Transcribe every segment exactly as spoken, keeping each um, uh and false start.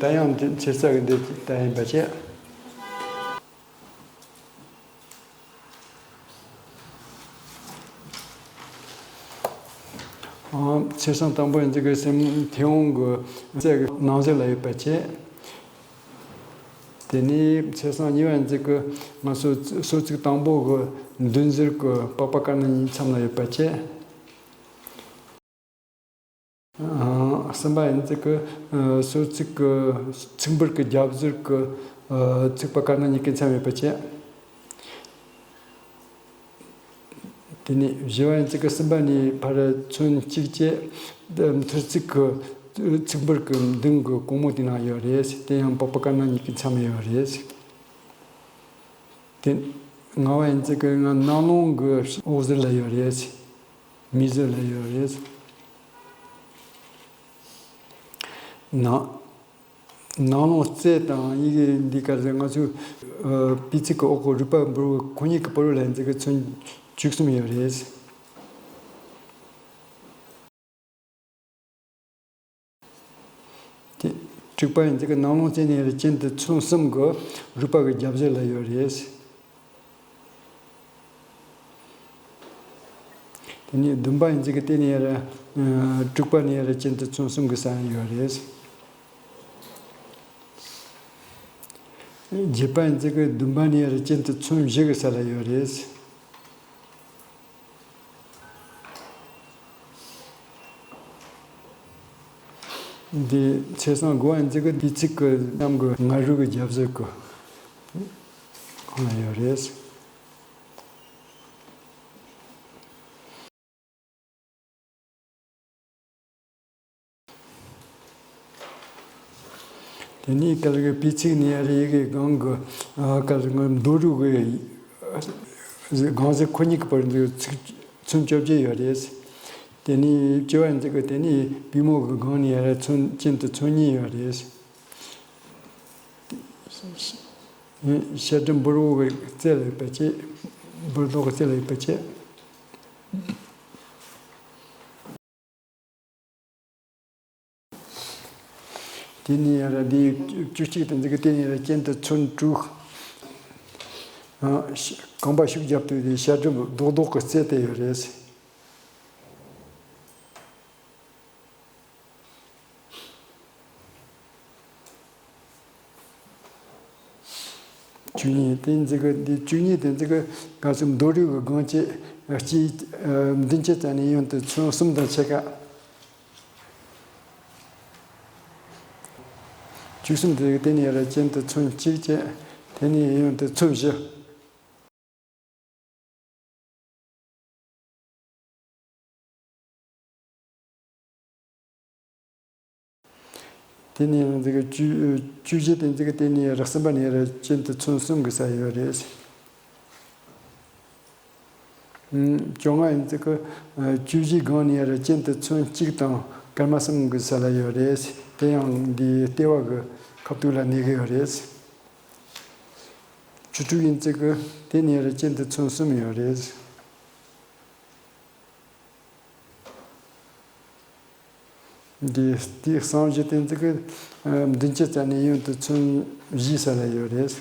ད་ཡང་འདི་ཚེས་གསར་གྱི་འདི་ད་ཡིན་པ་བྱས། ཨང་། ཚེས་བཟང་དང་པོ་ཡིན་ཙི་གི་སེམས་མཐེ་བོང་གི་རྩེ་གི་ནང་གསེས་ལ་ཡོད་པ་བྱས། དེ་ནས་ཚེས་བཟང་གཉིས་པ་ཡིན་ཙི་གི་ང་ཚོ་སོ་ཚིགས་དང་པོ་གི་མདུན་ཟུར་གི་པགས་པ་དཀར་ནག་གཉིས་མཚམས་ལ་ཡོད་པ་བྱས། ཨང་། གསུམ་པ་ཡིན་ཙི་གི་སོ་ཚིགས་གི་ཚིགས་འབུར་གི་རྒྱབ་ཟུར་གི་ཚིགས་པ་དཀར་ནག་གཉིས་ཀྱི་མཚམས་ཡོད་པ་བྱས། དེ་ནས་བཞི་བ་ཡིན་ཙི་གི་གསུམ་པ་ནས་ཕར་ཚོན་གཅིག་བཅད། མཐུར་ཚིགས་ཀྱི་ཚིགས་འབུར་གྱི་མདུན་གྱི་གོང་མོ་དེ་ན་ཡོད་རེད། དེ་ཡང་པགས་པ་དཀར་ནག་གཉིས་ཀྱི་མཚམས་ཡོད་རེད། དེ་ལྔ་བ་ཡིན་ཙི་གི་ང་ནང་ལོང་གི་འོག་ཟུར་ལ་ཡོད་རེད། མིག་ཟུར་ལ་ཡོད་རེད། ནང་ནང་ལོང་རྩེ་དང་ཡི་གེ་འདི་ག་ཚོད་ང་ཚོའི་ཨ་པི་ཚིགས་ཀྱི་འོག་གི་རུས་པ་འབུར་བོ་ཁོ་གཉིས་ཀྱི་བར་ལ་ཡིན་ཙི་གི་ཚོན་བཅུ་གསུམ་ཡོད་རེད། དེ་དྲུག་པ་ཡིན་ཙི་གི་ནང་ལོང་རྩེ་ནས་ར་གྱེན་དུ་ཚོན་གསུམ་གི་རུས་པ་གི་རྒྱབ་ཟུར་ལ་ཡོད་རེད། དེ་ནས་བདུན་པ་ཡིན་ཙི་གི་དེ་ནས་ར་ཨ་དྲུག་པ་ནས་ར་གྱེན་དུ་ཚོན་གསུམ་གི་ས་ཡོད་རེད། བརྒྱད་པ་ཡིན་ཙི་གི་བདུན་པ་ནས་ར་གྱེན་དུ་ཚོན་བཞི་གི་ས་ལ་ཡོད་རེད། འདི་ཚེས་བཟང་དགུ་པ་ཡིན་ཙི་གི་དུས་ཚིགས་ཀྱི་གནམ་གྱི་ང་རོས་ཀྱི་རྒྱབ་ཟུར་གྱི་ཁོང་ལ་ཡོད་རེད། དེ་ནས་གལ་གི་པི་ཚིགས་ནས་རེ་གི་སྒང་གི་ཨ་གལ་གི་མདོ་རུ་གི་སྒང་ཟེར་ཁོ་གཉིས་ཀྱི་བར་དུ་ཚིགས་ཚོན་བཅོ་བརྒྱད་ཡོད་རེད། དེ་ནས་བཅུ་བ་ཡིན་ཙི་གི་དེ་ནས་པུས་མོ་གི་སྒང་ནས་རེ་ཚོན་གྱེན་དུ་ཚོན་གཉིས་ཡོད་རེད། ཤ་དྲི་འབུར་བོ་གི་རྩེ་ལ་ཡོད་པ་བྱས། འབུར་རྡོག་གི་རྩེ་ལ་ཡོད་པ་བྱས། དེ་ནས་ཡར་འདི་བཅུ་གཅིག་དེ་འཛིན་གི་དེ་ནས་ཡར་གྱེན་དུ་ཚོན་དྲུག་ཨ་ཤ་རྐང་པ་ཤུགས་རྒྱབ་དུས་དེ་ཤ་དྲི་རྡོག་རྡོག་གི་རྩེ་དེ་ཡོད་རེད། བཅུ་གཉིས་དེ་འཛིན་གི་འདི་བཅུ་གཉིས་དེ་འཛིན་གི་ག་ཚོད་མདོ་རིགས་ཀྱི་སྒང་བཅས་གཅིག་མདུན་བསྐྱེད་རྩ་ནས་གཡོན་དུ་ཚོན་གསུམ་དང་ཕྱེད་ཀ་བཅུ་གསུམ་དེ་དེ་ནས་ར་གྱེན་དུ་ཚོན་གཅིག་བཅས་དེ་ནས་གཡོན་དུ་ཚོན་བཞི། དེ་ནས་ཡང་འཛིན་གི་བཅུ་བཅུ་བཞི་དེ་འཛིན་གི་དེ་ནས་ར་གསུམ་པ་ནས་ར་གྱེན་དུ་ཚོན་གསུམ་གི་ས་ཡོད་རེད། བཅོ་ལྔ་ཡིན་ཙི་གི་བཅུ་བཞིའི་སྒང་ནས་ར་གྱེན་དུ་ཚོན་གཅིག་དང་སྐར་མ་གསུམ་གྱི་ས་ལ་ཡོད་རེད། དེ་ཡང་འདིའི་ལྟེ་བ་གི་ཁ་ཐུག་ལ་གནས་ཀྱི་ཡོད་རེད། བཅུ་དྲུག་ཡིན་ཙི་གི་དེ་ནས་ར་གྱེན་དུ་ཚོན་གསུམ་ཡོད་རེད། འདི་དེའི་གསང་བཞི་དེ་ཙི་གི་མདུན་བསྐྱེད་རྩ་ནས་གཡོན་དུ་ཚོན་བཞིའི་ས་ལ་ཡོད་རེད།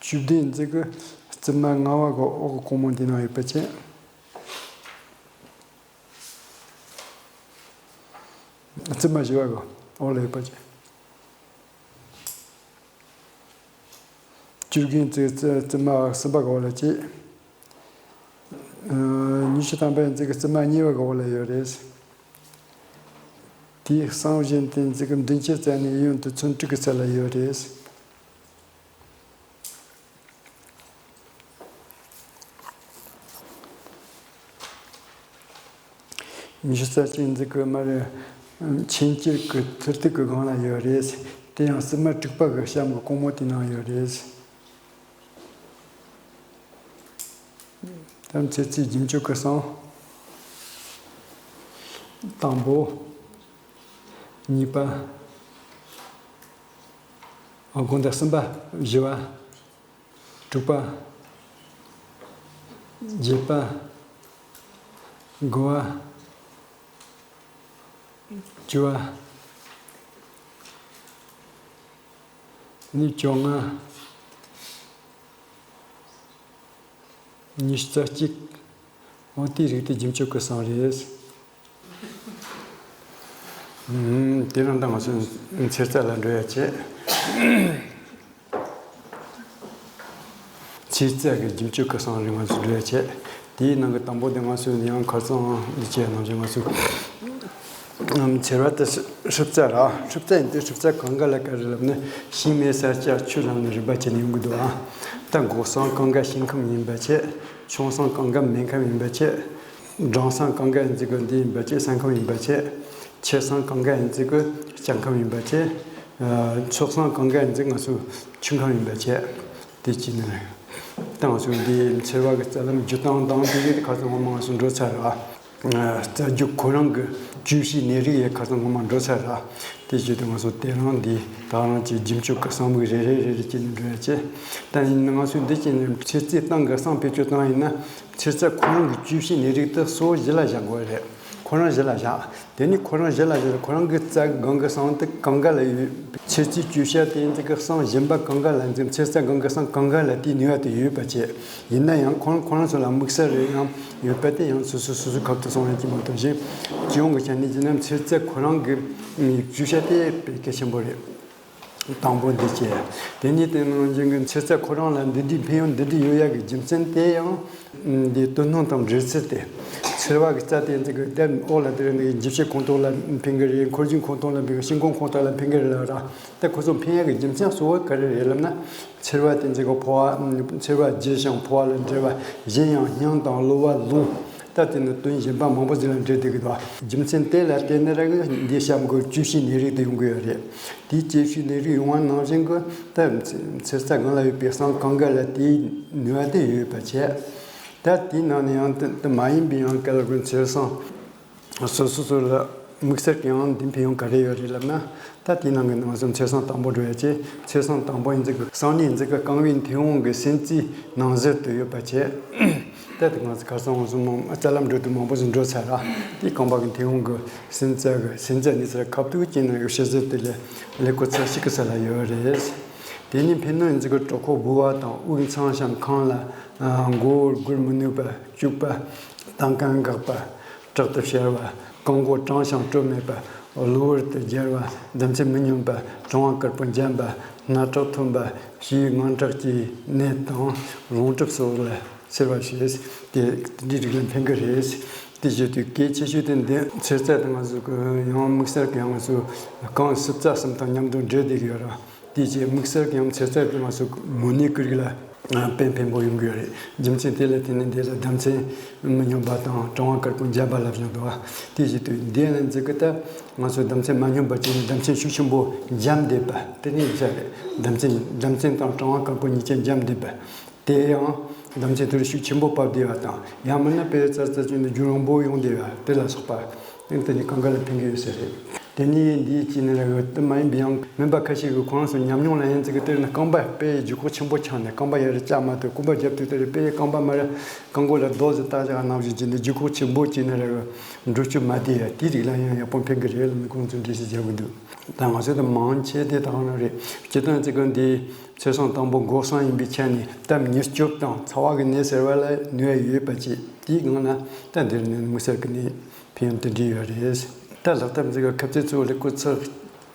བཅུ་བདུན་ཙི་གི་རྩིབ་མ་ལྔ་བ་གི་འོག་གི་གོང་མོ་འདི་ན་ཡོད་པ་བྱས། རྩིབ་མ་བཞི་བ་གི་འོག་ལ་ཡོད་པ་བྱས། བཅུ་དགུ་ཙི་གི་རྩིབ་མ་གསུམ་པ་གི་འོག་ལ་བྱས། ཉི་ཤུ་ཐམ་པ་ཙི་གི་རྩིབ་མ་གཉིས་པ་གི་འོག་ལ་ཡོད་རེད། དེའི་གསང་བཞི་དེ་ཙི་གི་མདུན་བསྐྱེད་རྩ་ནས་གཡོན་དུ་ཚོན་དྲུག་གི་ས་ལ་ཡོད་རེད། ཉི་ཤུ་རྩ་གཅིག་ཙི་གི་མར་ཆེན་སྐྱེས་ཀྱི་ཐུར་ཐུག་གི་སྒང་ལ་ཡོད་རེད། དེ་ཡང་རྩིབ་མ་དྲུག་པ་གི་གཤམ་གྱི་གོང་མོ་དེ་ནང་ཡོད་རེད། ད་ཚེས་བརྒྱད་ཅུ་གི་སང་། དང་པོ། གཉིས་པ། ཨ། དགོང་དག་གསུམ་པ། བཞི་བ། དྲུག་པ། བརྒྱད་པ། དགུ་བ། བཅུ་བ། ནི་བཅོ་ལྔ། ཉི་ཤུ་རྩ་གཅིག། འོ་དེའི་རིགས་དེ་རྒྱུན་སྤྱོད་ཀྱི་གསང་རེད། ཨུམ། དེ་རིང་ད་ང་ཚོ་འཚེར་རྩ་ལ་འགྲོ་ཡ་བྱེད། འཚེར་རྩ་གི་རྒྱུན་སྤྱོད་ཀྱི་གསང་རེད། ང་ཚོ་འགྲོ་ཡ་བྱེད། དེའི་ནང་གི་དང་པོ་དེ་ང་ཚོ་ཡང་ཁ་སང་འདི་བྱས་ནང་བཞིན་ང་ཚོ། འཚེར་བ་དེ་ཧྲིབ་རྩ་ར། ཧྲིབ་རྩ་ཡིན་དུས་ཧྲིབ་རྩ་གང་ག་ལ་ག་རེ་ལབ་ན། ཤིང་མེ་ས་ལྕགས་ཆུ་ལ་ནི་རིམ་པ་བྱས་ནས་ཡོང་གི་འདུག་ཨ། ད་འགོག་སྲང་གང་ག་ཤིང་ཁམས་ཡིན་པ་བྱས། ཆུང་སྲང་གང་ག་མེ་ཁམས་ཡིན་པ་བྱས། སྦྲང་སྲང་གང་ག་ཡིན་ཚིག་གི་འདི་ཡིན་པ་བྱས། ས་ཁམས་ཡིན་པ་བྱས། ཆེ་སྲང་གང་ག་ཡིན་ཚིག་གི་ལྕགས་ཁམས་ཡིན་པ་བྱས། ཨ། མཚོ་སྲང་གང་ག་ཡིན་ཚིག་ང་ཚོ་ཆུ་ཁམས་ཡིན་པ་བྱས། དེ་བྱས་ནས་ད་ང་ཚོ་འདི་འཚེར་བ་གི་རྩ་ལམ་བརྒྱུད་སྟངས་དང་དེ་གི་ཁ་སང་ངོ་མ་ང་ཚོ་འགྲོ་ཚར་ར། རྩ་རྒྱུ་ཁོ་རང་གི་བཅུད་ཤིང་གནས་རིགས་ཡི་ཁ་སང་ངོ་མ་འགྲོ་ཚར་ར། དེ་བྱས་ཏེ་ང་ཚོ་དེ་རིང་འདི་ད་རང་གི་རྒྱུན་སྤྱོད་ཀྱི་གསང་མིག་རེ་རེ་རེ་རེ་བྱས་ནས་འགྲོ་ཡ་བྱེད། ད་ཡིན་ན་ང་ཚོས་འདི་བྱས་ནས་འཚེར་རྩའི་སྟེང་གི་གསང་བེད་སྤྱོད་བཏང་ཡིན་ན། འཚེར་རྩ་ཁོ་རང་གི་བཅུད་ཤིང་གནས་རིགས་དེ་གཙོ་བོ་གཞི་ལ་བཞག་དགོས་རེད། ཁོ་རང་གཞི་ལ་བཞག་དེ་ནི་ཁོ་རང་གཞི་ལ་བཞག་ཁོ་རང་གི་རྩ་སྒང་གི་གསང་དེ་གང་ག་ལ་ཡོད། འཚེར་རྩའི་བཅུད་ཤིང་དེ་ཡིན་ཚིག་གི་གསང་གཞན་པ་གང་ག་ལ་འཛིན། འཚེར་རྩ་སྒང་གི་གསང་གང་ག་ལ་དེའི་ནུས་པ་དེ་ཡོད་པ་བྱས། ཡིན་ན་ཡང་ཁོ་རང་ཁོ་རང་ཚོ་ལ་དམིགས་བསལ་རེ་ཡང་ཡོད་པ་དེ་ཡང་སོ་སོ་སོ་སོའི་ཁབ་ཏུ་སོང་ཡོད་ཀྱི་མ་གཏོགས་གཞན། སྤྱི་ཡོངས་ཀྱི་ཆ་ནས་བྱས་ན་འཚེར་རྩ་ཁོ་རང་གི་བཅུད་ཤིང་དེ་དཔེ་གལ་ཆེན་པོ་རེད། དང་པོ་འདི་བྱས། དེ་ནས་དེ་ནང་བཞིན་གྱི་འཚེར་རྩ་ཁོ་རང་ལ་འདི་འདྲའི་ཕན་ཡོན་འདི་འདྲ་ཡོད་ཡག་གི་རྒྱུ་མཚན་དེ་ཡང་། འདི་དོ་སྣང་དང་འབྲེལ་ཚུལ་དེ། འཚེར་བ་གི་རྩ་དེ་འདི་གི་དེ་འོག་ལ་དེ་རིང་འདི་འཇུ་བྱེད་ཁོང་ཁྲོ་ལ་ཕན་གི་རེད། འཁོར་རྒྱུག་ཁོང་ཁྲོ་ལ་ཕན་གི། ཤིན་ཀོང་ཁོང་ཁྲོ་ལ་ཕན་གི་རེད་ལ་ར། ད་ཁོ་ཚོ་ཕན་ཡག་གི་རྒྱུ་མཚན་གཙོ་བོ་ག་རེ་རེད་ལབ་ན། འཚེར་བ་དེ་འདི་གི་ཕོ་བ། འཚེར་བ་རྒྱས་ཤིང་ཕོ་བ་ལ་འབྲེལ་བ། གཞན་ཡང་སྙིང་དང་གློ་བ་རླུང་། ད་དེ་ནི་དོན་གཞན་པ་མང་པོ་ཞིག་ལ་འབྲེལ་བསྡད་ཀྱི་འདུག་རྒྱུ་མཚན་དེ་ལ་བརྟེན་ནས་ར་གི་འདི་གཤམ་གྱི་བཅུད་ཤིང་གནས་རིགས་དེ་ཡོང་གི་ཡོད་རེད། དེའི་བཅུད་ཤིང་གནས་རིགས་ཡོང་བ་ནང་བཞིན་གྱི་ད་འཚེར་རྩ་སྒང་ལ་ཡོད་པའི་གསང་གང་ག་ལ་དེའི་ནུས་པ་དེ་ཡོད་པ་བྱས། ད་དེའི་ནང་ནས་ཡང་དེ་དེ་མ་ཡིན་པའི་ཡང་ག་ལ་གི་འཚེར་སྲང་སོ་སོ་སོ་ལ་དམིགས་བསལ་གྱི་ཡང་འདི་ཕན་ཡོན་ག་རེ་ཡོད་རེད་ལབ་ན། ད་དེའི་ནང་གི་ནང་སོ་འཚེར་སྲང་དང་པོ་འགྲོ་ཡ་ཆེ། འཚེར་སྲང་དང་པོ་ཡིན་ཚིག་གི་གསང་གནས་ཡིན་ཚིག་གི་རྐང་བའི་མཐེ་བོང་གི་སོན་རྩའི་ནང་གསེས་དུ་ཡོད་པ་བྱས། ད་དེ་ང་ཚོ་ཁ་སང་འོང་སོང་མང་རྩ་ལམ་འགྲོ་དུས་མང་པོ་ཞིག་འགྲོ་ཚར་ར། དེའི་རྐང་པ་གི་མཐེ་བོང་གི་སོན་རྩ་གི་སོན་རྩ་ནས་ཚུར་ཁ་ཐུག་ཅན་ནང་གི་ཕྱི་ཟུར་དེ་ལས་ཀླད་ཀོར་ཚེག་གཅིག་གི་ས་ལ་ཡོད་རེད། དེ་ནས་ཕན་གནོད་ཡིན་ཚིག་གི་གྲོད་ཁོག་ལྦུ་བ་དང་དབུགས་འཚང་ཞིང་ཁོང་ལ་མགོ་བོ་སྒུར་མི་ནུས་པ། སྐྱུག་པ། དང་ཀན་འགག་པ། དྲག་ཏུ་བཤལ་བ། རྐང་མགོ་གྲང་ཞིང་དྲོད་མེད་པ། གློ་བུར་དུ་འགྱུར་བ། ལྡེམ་ཚད་མི་སྙོམས་པ། གྲང་བ་དཀར་པོ་འཇམ་པ། སྣ་ཁྲག་ཐོན་པ། ཕྱིའི་དངངས་སྐྲག་གི་ནད་དང་རླུང་གྲིབ་སོགས་ལ་སེལ་བ་བྱེད། དེ་འདི་རིགས་ལ་ཕན་གི་རེད། དེ་བཞིན་དུ་གལ་ཆེ་ཤོས་དེ་འདི་འཚེར་རྩ་དང་ང་ཚོ་གི་ཡང་དམིགས་བསལ་གྱི་ཡང་ང་ཚོ་རྐང་ཧྲིལ་པོ་གསུམ་དང་མཉམ་དུ་འབྲེལ་བསྡད་ཀྱི་ཡོད་ར། དེ་རྗེས་དམིགས་བསལ་གྱི་ཡང་འཚེར་རྩ་དེ་ང་ཚོ་མོ་ནད་ཀྱི་རིགས་ལ་དཔེ་ཕན་པོ་ཡོང་གི་ཡོད་རེད། རྒྱུ་མཚན་དེ་ལ་བརྟེན་ནས་འདི་ལ་ལྡེམ་ཚད་མི་སྙོམས་པ་དང་གྲང་བ་དཀར་པོ་འཇམ་པ་ལབ་བཞག་འདུག་བ། དེ་བཞིན་དུ་འདི་ལ་འཛི་གི་ད་ང་ཚོ་ལྡེམ་ཚད་མ་སྙོམས་པ་བྱས་ནས་ལྡེམ་ཚད་ཤུགས་ཆེན་པོ་འཇམ་བསྡད་པ་དེ་ནི་བྱ་རེད། ལྡེམ་ཚད་ལྡེམ་ཚད་དང་གྲང་བ་དཀར་པོ་གཉིས་ཀ་འཇམ་བསྡད་པ། དེ་ཡང་ལྡེམ་ཚད་དེར་ཤུགས་ཆེན་པོ་བབས་བསྡད་པ་དང་ཡང་མིན་ན་དཔེ་ཙར་ཙར་བྱས་ནས་རྒྱུན་རིང་པོ་ཡོང་བསྡད་པ་དེ་ལ་སོགས་པ། དེ་ནི་གང་ག་ལ་ཕན་གི་ཡོད་ས་རེད། དེ་ནི་འདིའི་སྐྱེས་ནི་ར་གི་དེ་མ་ཡིན་པའི་ཡང་མིན་པ་ཁ་ཤས་ཀྱི་ཁོ་རང་ཚོ་ཉམས་མྱོང་ལ་ཡིན་ཚིག་གི་དེར་ནི་རྐང་པ་དཔེ་ལྗིད་ཁོག་ཆེན་པོ་ཆགས་ནས་རྐང་པ་ཡར་བཅག་མ་ཐུབ། རྐང་པ་རྒྱབ་དུས་དེར་དཔེ་རྐང་པ་མར་རྐང་མགོ་ལ་རྡོ་ཞིག་བཏགས་བཞག་ནང་བཞིན་བྱས་ནས་ལྗིད་ཁོག་ཆེན་པོ་སྐྱེས་ནི་ར་གི་འགྲོ་སྤྱོད་མ་བདེ་ཡ་དེའི་རིགས་ལ་ཡང་ཡག་པོ་ཕན་གི་རེད་ལ་མི་ཁོང་ཚོས་འགྲེལ་བཤད་རྒྱག་གི་འདུག་ད་ང་ཚོ་དེ་མང་ཆེ་དེ་དག་ནི་རེད། སྤྱིར་བཏང་ཚིག་གི་འདི་ཚེ་སྲང་དང་པོ་འགོག་སྲང་ཡིན་པའི་ཆ་ནས་ད་མྱུར་སྐྱོབ་དང་ཚ་བ་གི་ནད་སེལ་བ་ལ་ནུས་པ་ཡོད་པ་བཅས་དེའི་སྒང་ལ་ད་འདིར་ནི་དམིགས་བསལ་གི་ནི། ཕན་ཡོན་དེ་འདྲ་ཡོད་རེད། ད་ལག་ཐབས་འཛིན་གྱི་ཁབ་རྩེ་གཙོ་བོ་ཀླད་ཀོར་ཚེག་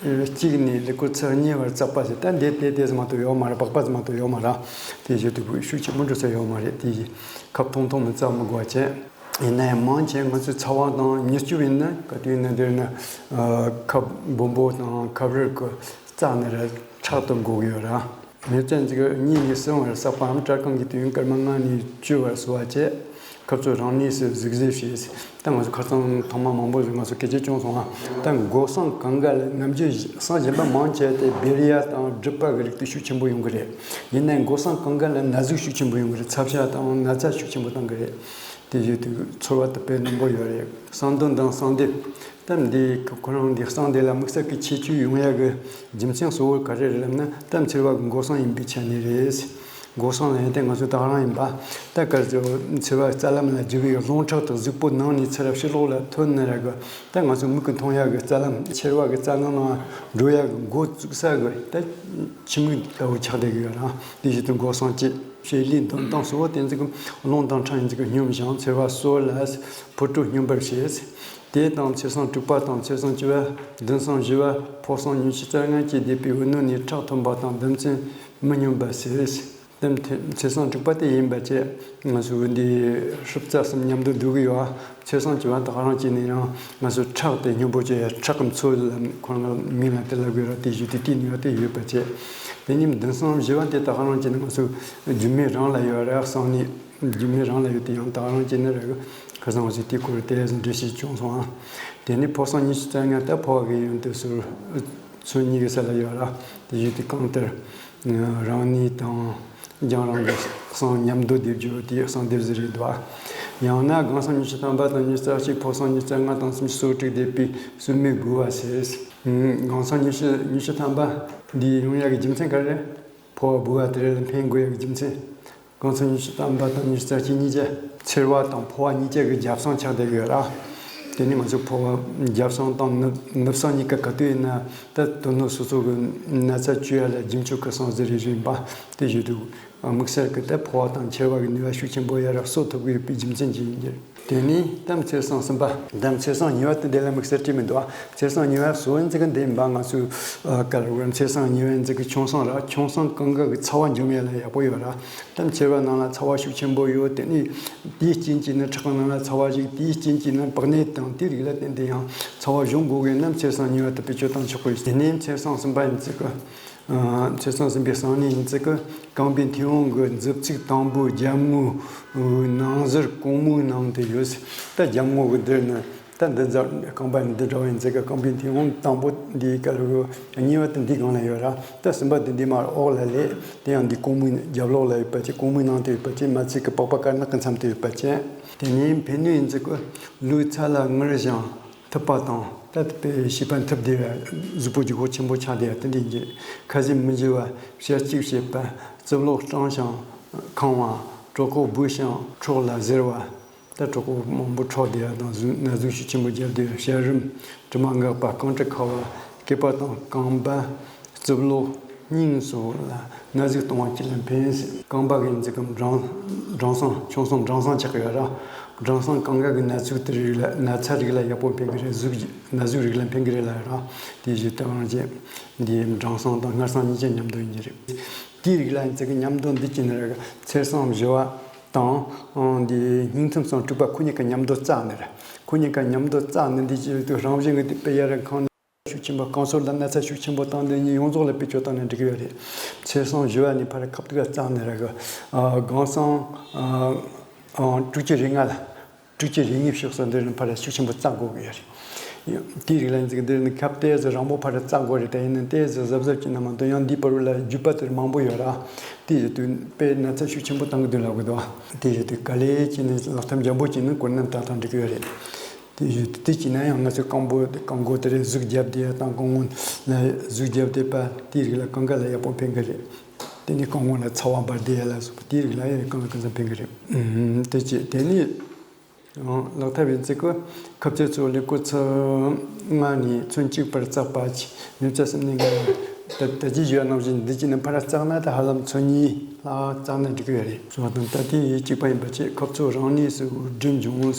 གཅིག་ནས་ཀླད་ཀོར་ཚེག་གཉིས་བར་བཙགས་པ་ཞིག་ད་འདི་དེ་དེ་ཙམ་མ་གཏོགས་ཡོད་མ་རེད། སྦག་སྦག་ཙམ་མ་གཏོགས་ཡོད་མ་རེད། དེ་བཞིན་དུ་ཤུགས་ཆེན་པོ་འགྲོ་ས་ཡོད་མ་རེད། དེ་ཡིས་ཁབ་ཐུང་ཐུང་མི་བཙགས་མི་དགོས་པ་བྱས། ཡིན་ན་ཡང་མང་ཆེ་ང་ཚོའི་ཚ་བ་དང་མྱུར་སྐྱོབ་ཡིན་ན་ག་དུས་ཡིན་ན་འདིར་ནི་ཁབ་སྦོམ་པོ་དང་ཁབ་རིལ་གྱི་བཙགས་ནས་ར་ཁྲག་ཏུ་འགོག་གི་ཡོད་ར། མི་བཙན་ཚིག་གཉིས་ནས་གསུམ་བར་བསགས་པའམ་སྐྲ་རྐང་གི་དུས་ཡུན་སྐར་མ་ལྔ་ནས་བཅུ་བར་གསོ་བ་བྱེད། ཁབ་ཚོ་རང་གནས་སུ་གཟུགས་གཟེར་བྱེད། ད་ང་ཚོ་ཁ་སང་ཐོག་མ་མང་པོ་ཞིག་ང་ཚོ་སྐད་ཆ་བྱུང་སོང་ང་། ད་འགོག་སྲང་གང་ག་ལ་ནམ་རྒྱུན་སྲང་གཞན་པ་མང་ཆེ་དེ་བེ་རི་ཡ་དང་སྒྲིབ་པ་གི་རིགས་དེ་ཤུགས་ཆེན་པོ་ཡོང་གི་རེད། ཡིན་ནའི་འགོག་སྲང་གང་ག་ལ་ན་ཟུག་ཤུགས་ཆེན་པོ་ཡོང་གི་རེད། ཚབ་ཤ་དང་ན་ཚ་ཤུགས་ཆེན་པོ་བཏང་གི་རེད། དེ་བཞིན་དུ་ཚོར་བ་དེ་དཔེ་རྣོན་པོ་ཡོད་རེད། གསང་འདུན་དང་གསང་འདེབས། ད་འདི་ཁོ་རང་འདི་གསང་འདི་ལ་དམིགས་བསལ་གྱི་ཁྱད་ཆོས་ཡོང་ཡ་གི་རྒྱུ་མཚན་གཙོ་བོ་ག་རེ་རེད་ལབ་ན། ད་འཚེར་བ་གི་འགོག་སྲང་ཡིན་པའི་ཆ་ནས་རེད། སྒོ་སྲུང་ལ་ཡོད་དེ་ང་ཚོ་ད་ག་རང་ཡིན་པ། ད་གར་ཚོ་འཚེར་བ་རྩ་ལམ་ལ་རྒྱུ་བའི་རླུང་ཁྲག་དང་གཟུགས་པོ་ནང་ནས་ཚུར་ཕྱི་ལོགས་ལ་ཐོན་ནི་ར་གི། ད་ང་ཚོ་མིག་གིས་མཐོང་ཡག་གི་རྩ་ལམ་འཚེར་བ་གི་རྩ་ལམ་ནང་འགྲོ་ཡག་གི་འགོ་བཙུགས་ས་གི་ད་ཆུ་མིག་ལྟ་བུ་ཆགས་བསྡད་གི་ཡོད་ར། དེ་བཞིན་དུ་སྒོ་སྲུང་བཅས་བྱེད་ལས་འདོན་སྟངས་གཙོ་བོ་དེ་ཚོ་གི་རླུང་དང་ཁྲག་ཡིན་ཚུལ་གི་སྙོམས་ཤིང་འཚེར་བ་གསོ་ལ་ཕོ་བྲང་སྙོམས་པར་བྱེད། དེ་དང་ཚེས་སྲང་དྲུག་པ་དང་ཚེས་སྲང་བཅུ་པ། བདུན་སྲང་བཞི་པ། ཕོ་སྲང་ཉི་ཤུ་རྩ་ལྔ་བཅས་འདས་པའི་འོད་སྣང་ནས་ཁྲག་ཐོན་པ་དང་ལྡེམ་ཚད་མི་སྙོམས་པ་ཟེར། དེ་ཚེས་སྲང་དྲུག་པ་དེ་ཡིན་པ་བཅས་ང་ཚོ་འདི་ཧྲིབ་རྩ་གསུམ་མཉམ་དུ་འདུ་གི་ཡོད། ཚེས་སྲང་བཅུ་པ་དག་རང་བཅས་ནས་ཡང་ང་ཚོ་ཁྲག་དེ་སྙོམས་པོ་བཅས་ཁྲག་གི་མཚོ་ལ་ཁོ་རང་མིང་ལ་དེ་ལབ་དགོས་ར། དེ་བཞིན་དུ་དེ་ནུས་པ་དེ་ཡོད་པ་བཅས། དེ་ནས་བདུན་སྲང་བཞི་པ་དེ་དག་རང་བཅས་ནས་ང་ཚོ་རྒྱུ་མའི་རང་ལ་ཡོད་ར། གསང་ནས་རྒྱུ་མའི་རང་ལ་ཡོད་དེ་ཡང་དག་རང་བཅས་ནས་ར་ཁ་སང་བ་ཚོས་དེའི་སྐོར་དེ་འགྲེལ་བཤད་བྱུང་སོང་ཨ། དེ་ནས་ཕོ་སྲང་ཉི་ཤུ་རྩ་ལྔ་ད་ཕོ་བ་གི་ཡོན་ཏན་ཟུར། ཚོན་གཉིས་ཀྱི་ས་ལ་ཡོད་ར། དེ་བཞིན་དུ་གང་ལྟར། རང་ནུས་དང་། རྒྱང་རིང་གི་གསང་མཉམ་དུ་སྡེབ་སྦྱོར་དེའི་གསང་སྡེབ་ཟེར་རེད་འདུག་ཡང་ན་སྒང་གསང་ཉི་ཤུ་ཐམ་པ་དང་ཉི་ཤུ་རྩ་གཅིག་ཕོ་གསང་ཉི་ཤུ་རྩ་ལྔ་དང་སུམ་ཅུ་སོ་དྲུག་སྡེབ་པའི་སུམ་མའི་དགུ་བ་ཟེར། སྒང་གསང་ཉི་ཤུ་ཉི་ཤུ་ཐམ་པ་འདི་ཡོང་ཡག་གི་རྒྱུ་མཚན་ག་རེ་རེད། ཕོ་བ་དགུ་བ་དེ་རེ་ལ་འཕེན་དགོས་ཡག་གི་རྒྱུ་མཚན། སྒང་གསང་ཉི་ཤུ་ཐམ་པ་དང་ཉི་ཤུ་རྩ་གཅིག་གཉིས་ཀ་འཚེར་བ་དང་ཕོ་བ་གཉིས་ཀ་གི་རྒྱབ་གསང་ཆགས་བསྡད་ཡོད་ར། དེ་ནི་ང་ཚོ་ཕོ་བ་རྒྱབ་གསང་དང་ནུབ་ནུབ་གསང་གཉིས་ཀ་ག་དུས་ཡིན་ན་ད་དོན་དུ་སོ་སོ་གི་ན་ཚ་བཅོས་ཡ་ལ་རྒྱུ་མཆོག་གི་གསང་ཟེར་རེ་རེ་ཡིན་པ་དེ་བཞིན་དུ་དམིགས་བསལ་གྱི་ད་ཕོ་བ་དང་འཚེར་བ་གི་ནུས་པ་ཤུགས་ཆེན་པོ་ཡར་གསོ་ཐུབ་ཀྱི་ཡོད་པའི་རྒྱུ་མཚན་གྱིས་ཡིན་གྱི་རེད། དེ་ནས་ད་ཚེས་སྲང་གསུམ་པ། ད་ཚེས་སྲང་གཉིས་པ་དེ་འདི་ལ་དམིགས་བསལ་བྲིས་མི་འདུག་ཨ། ཚེས་སྲང་གཉིས་པ་གཙོ་བོ་འཛིན་གི་འདི་ཡིན་པ། ང་ཚོས་ཨ་ག་རེ་ཚེས་སྲང་གཉིས་པ་འཛིན་གི་ཆུང་སྲང་ར། ཆུང་སྲང་གང་ག་གི་ཚ་བ་འཇོམས་ཡ་ལ་ཡག་པོ་ཡོད་ར། ད་འཚེར་བ་ནང་ལ་ཚ་བ་ཤུགས་ཆེན་པོ་ཡོད། དེ་ནས་དེའི་རྐྱེན་གྱིས་ནི་ཁྲག་གི་ནང་ལ་ཚ་བ་ཞིག་དེའི་རྐྱེན་གྱིས་ནི་པགས་ནད་དང་དེའི་རིགས་ལ་བརྟེན་ཏེ་ཡང་ཚ་བ་གཞོམ་དགོས་གི་ན་ཚེས་སྲང་གཉིས་པ་དེ་བེད་སྤྱོད་བཏང་ཆོག་གི། དེ་ནས་ཚེས་སྲང་གསུམ་པ་ཡིན་ཚེ་གི་ཨ་ཚེས་སྲང་གསུམ་པའི་གསང་གནས་ཡིན་ཚེ་གི་རྐང་པའི་མཐེ་བོང་གི་མཛུབ་ཚིགས་དང་པོའི་རྒྱབ་ངོས་ནང་ཟུར་གོང་མའི་ནང་དུ་ཡོད། ད་རྒྱབ་ངོས་གི་འདིར་ནི་ད་འདི་འཛབ་རྐང་པ་འདི་འདྲ་བ་ཡིན་ཚེ་གི་རྐང་པའི་མཐེ་བོང་དང་པོ་འདིའི་སྐབས་རུ་གཉིས་པ་དེ་འདི་སྒང་ལ་ཡོད་ར། ད་གསུམ་པ་དེ་འདི་མར་འོག་ལ་ལས་དེ་ཡང་འདི་གོང་མའི་རྒྱབ་ལོགས་ལ་ཡོད་པ་ཅིག་གོང་མའི་ནང་དུ་ཡོད་པ་ཅིག་མ་ཚིག་གི་པགས་པ་དཀར་ནག་གི་མཚམས་དུ་ཡོད་པ་ཅིག་དེ་ནས་འཕེན་ནུས་ཡིན་ཚེ་གི་ལུས་ཚ་ལ་ངར་ཞིང་། ཐུབ་པ་དང་ད་དཔེ་ཤེས་པ་འཐུབ་བདེ་བ། གཟུགས་པོ་ལྗིད་ཁོག་ཆེན་པོ་ཆགས་བདེ་བ་དེ་འདྲའི་འགྱུར། ཁ་ཟས་མི་འཇུ་བ། ཞལ་གཅིག་བྱེད་པ། རྩིབ་ལོགས་སྐྲངས་ཤིང་ཁེངས་བ། གྲོད་ཁོག་སྦུབས་ཤིང་འཁྲོག་ལ་གཟེར་བ། ད་གྲོད་ཁོག་མང་པོ་འཁྲོག་བདེ་བ་དང་གཟུགས་ན་ཟུག་ཤུགས་ཆེན་པོ་རྒྱབ་བདེ་བ། ཞལ་རུམ། དྲི་མ་འགག་པ། རྐང་དྲི་ཁ་བ། སྐེད་པ་དང་རྐང་པ། རྩིབ་ལོགས། སྙིང་སོགས་ལ་ན་ཟུག་གཏོང་བ་བཅས་ལ་ཕན། རྐང་པ་གི་འཛུགས་སྐམ་སྦྲང་སྦྲང་སྲང་། ཆུང་སྲང་སྦྲང་སྲང་ཆགས་ཀྱི་ཡོད་ར། སྦྲང་སྲང་གང་ག་གི་ན་ཟུག་དེ་རིགས་ལ་ན་ཚ་རིགས་ལ་ཡག་པོ་ཕན་གི་རེད། གཟུགས་ན་ཟུག་རིགས་ལ་ཕན་གི་རེད་ལ་ར། དེ་བཞིན་དུ་རང་བཞིན་འདི་སྦྲང་སྲང་དང་མངར་སྲང་གཉིས་ཀ་མཉམ་དུ་ཡིན་གྱི་རེད། དེའི་རིགས་ལ་ཡིན་ཚེ་གི་མཉམ་དུ་འདི་གཅིག་ནི་རེད། ཚེས་སྲང་བཞི་བ་དང་འདི་སྙིང་ཐུམ་སྲང་དྲུག་པ་ཁོ་གཉིས་ཀ་མཉམ་དུ་བཙགས་ནི་རེད། ཁོ་གཉིས་ཀ་མཉམ་དུ་བཙགས་ནི་འདི་བྱེད་དུས་རང་བཞིན་གི་དེ་དཔེ་ཡ་ར་ཁང་ཤུགས་ཆེན་པོ་རྐང་སོར་ལ་ན་ཚ་ཤུགས་ཆེན་པོ་བཏང་དེ་གཉིས་ཡོངས་རྫོགས་ལ་བེད་སྤྱོད་བཏང་ན་འགྲིག་གི་ཡོད་རེད། ཚེས་སྲང་བཞི་བ་ནས་ཕར་ཁ་ཐུག་ག་བཙགས་ནས་ར་གི་སྒང་སྲང་དྲུག་ཅུ་རེ་ལྔ་ལ་དྲུག་ཅུ་རེ་གཉིས་ཕྱོགས་སུ་འདིར་ནི་ཕར་ཤུགས་ཆེན་པོ་བཙགས་དགོས་ཀྱི་ཡོད་རེད། དེའི་རིགས་ལ་ཡིན་ཚེ་འདིར་ནི་ཁབ་ཏོག་ཙམ་རིང་པོ་ཕར་བཙགས་དགོས་རེད། ད་ཡིན་ན་ཏོག་ཙམ་གཟབ་གཟབ་བྱས་ན་མ་གཏོགས་ཡང་འདིའི་བར་ལ་རྒྱུས་པ་དེར་མང་པོ་ཡོད་ར། དེ་ཡོད་དུས་དཔེ་ན་ཚ་ཤུགས་ཆེན་པོ་བཏང་གི་འདུག་ལབ་གི་འདུག་དེ་ཡོད་དུས་ག་ལེ་བྱས་ནས་ལག་ཐབས་འཇམ་པོ་བྱས་ནས་གོ་ནམ་ད་ཐང་འགྲིག་གི་ཡོད་རེད། དེ་བཞིན་དུ་དེ་བྱས་ན་ཡང་ང་ཚོའི་རྐང་པོ་རྐང་མགོ་དེ་རེད་གཟུགས་རྒྱབ་བསྡད་ཡ་དང་རྐང་ངོ་ལ་གཟུགས་རྒྱབ་བསྡད་པ་དེའི་རིགས་ལ་གང་ག་ལ་ཡག་པོ་ཕན་གི་རེད། དེ་ནས་རྐང་ངོ་ལ་ཚ་བ་འབར་བསྡད་ཡ་ལ་སོགས་པ་དེའི་རིགས་ལ་ཡང་གང་ལ་གང་འཚམ་ཕན་གི་རེད། ཨུམ། དེ་བྱས་དེ་ནས་ཡང་ལག་ཐབས་ཡིན་ཚེ་གི་ཁབ་ཚད་གཙོ་བོ་ལེབ་ཀོ་ཚི་ལྔ་ནས་ཚོན་གཅིག་བར་བཙགས་པ་ཅིག་ནུབ་ཚ་སེམས་ནས་ངེས་ད་ད་ཅི་ཞུ་ཡ་ནང་བཞིན་འདི་གཅིག་ནས་ཕར་བཙགས་ན་ད་ཧ་ལམ་ཚོན་གཉིས་ལྷག་བཙགས་ན་འགྲིག་གི་ཡོད་རེད། སོང་ཙང་ད་དེ་ཡི་གཅིག་པ་ཡིན་པ་བཅས་ཁབ་ཚོ་རང་གནས་སུ་འགྲིམ་འབྱུང་ངོ་།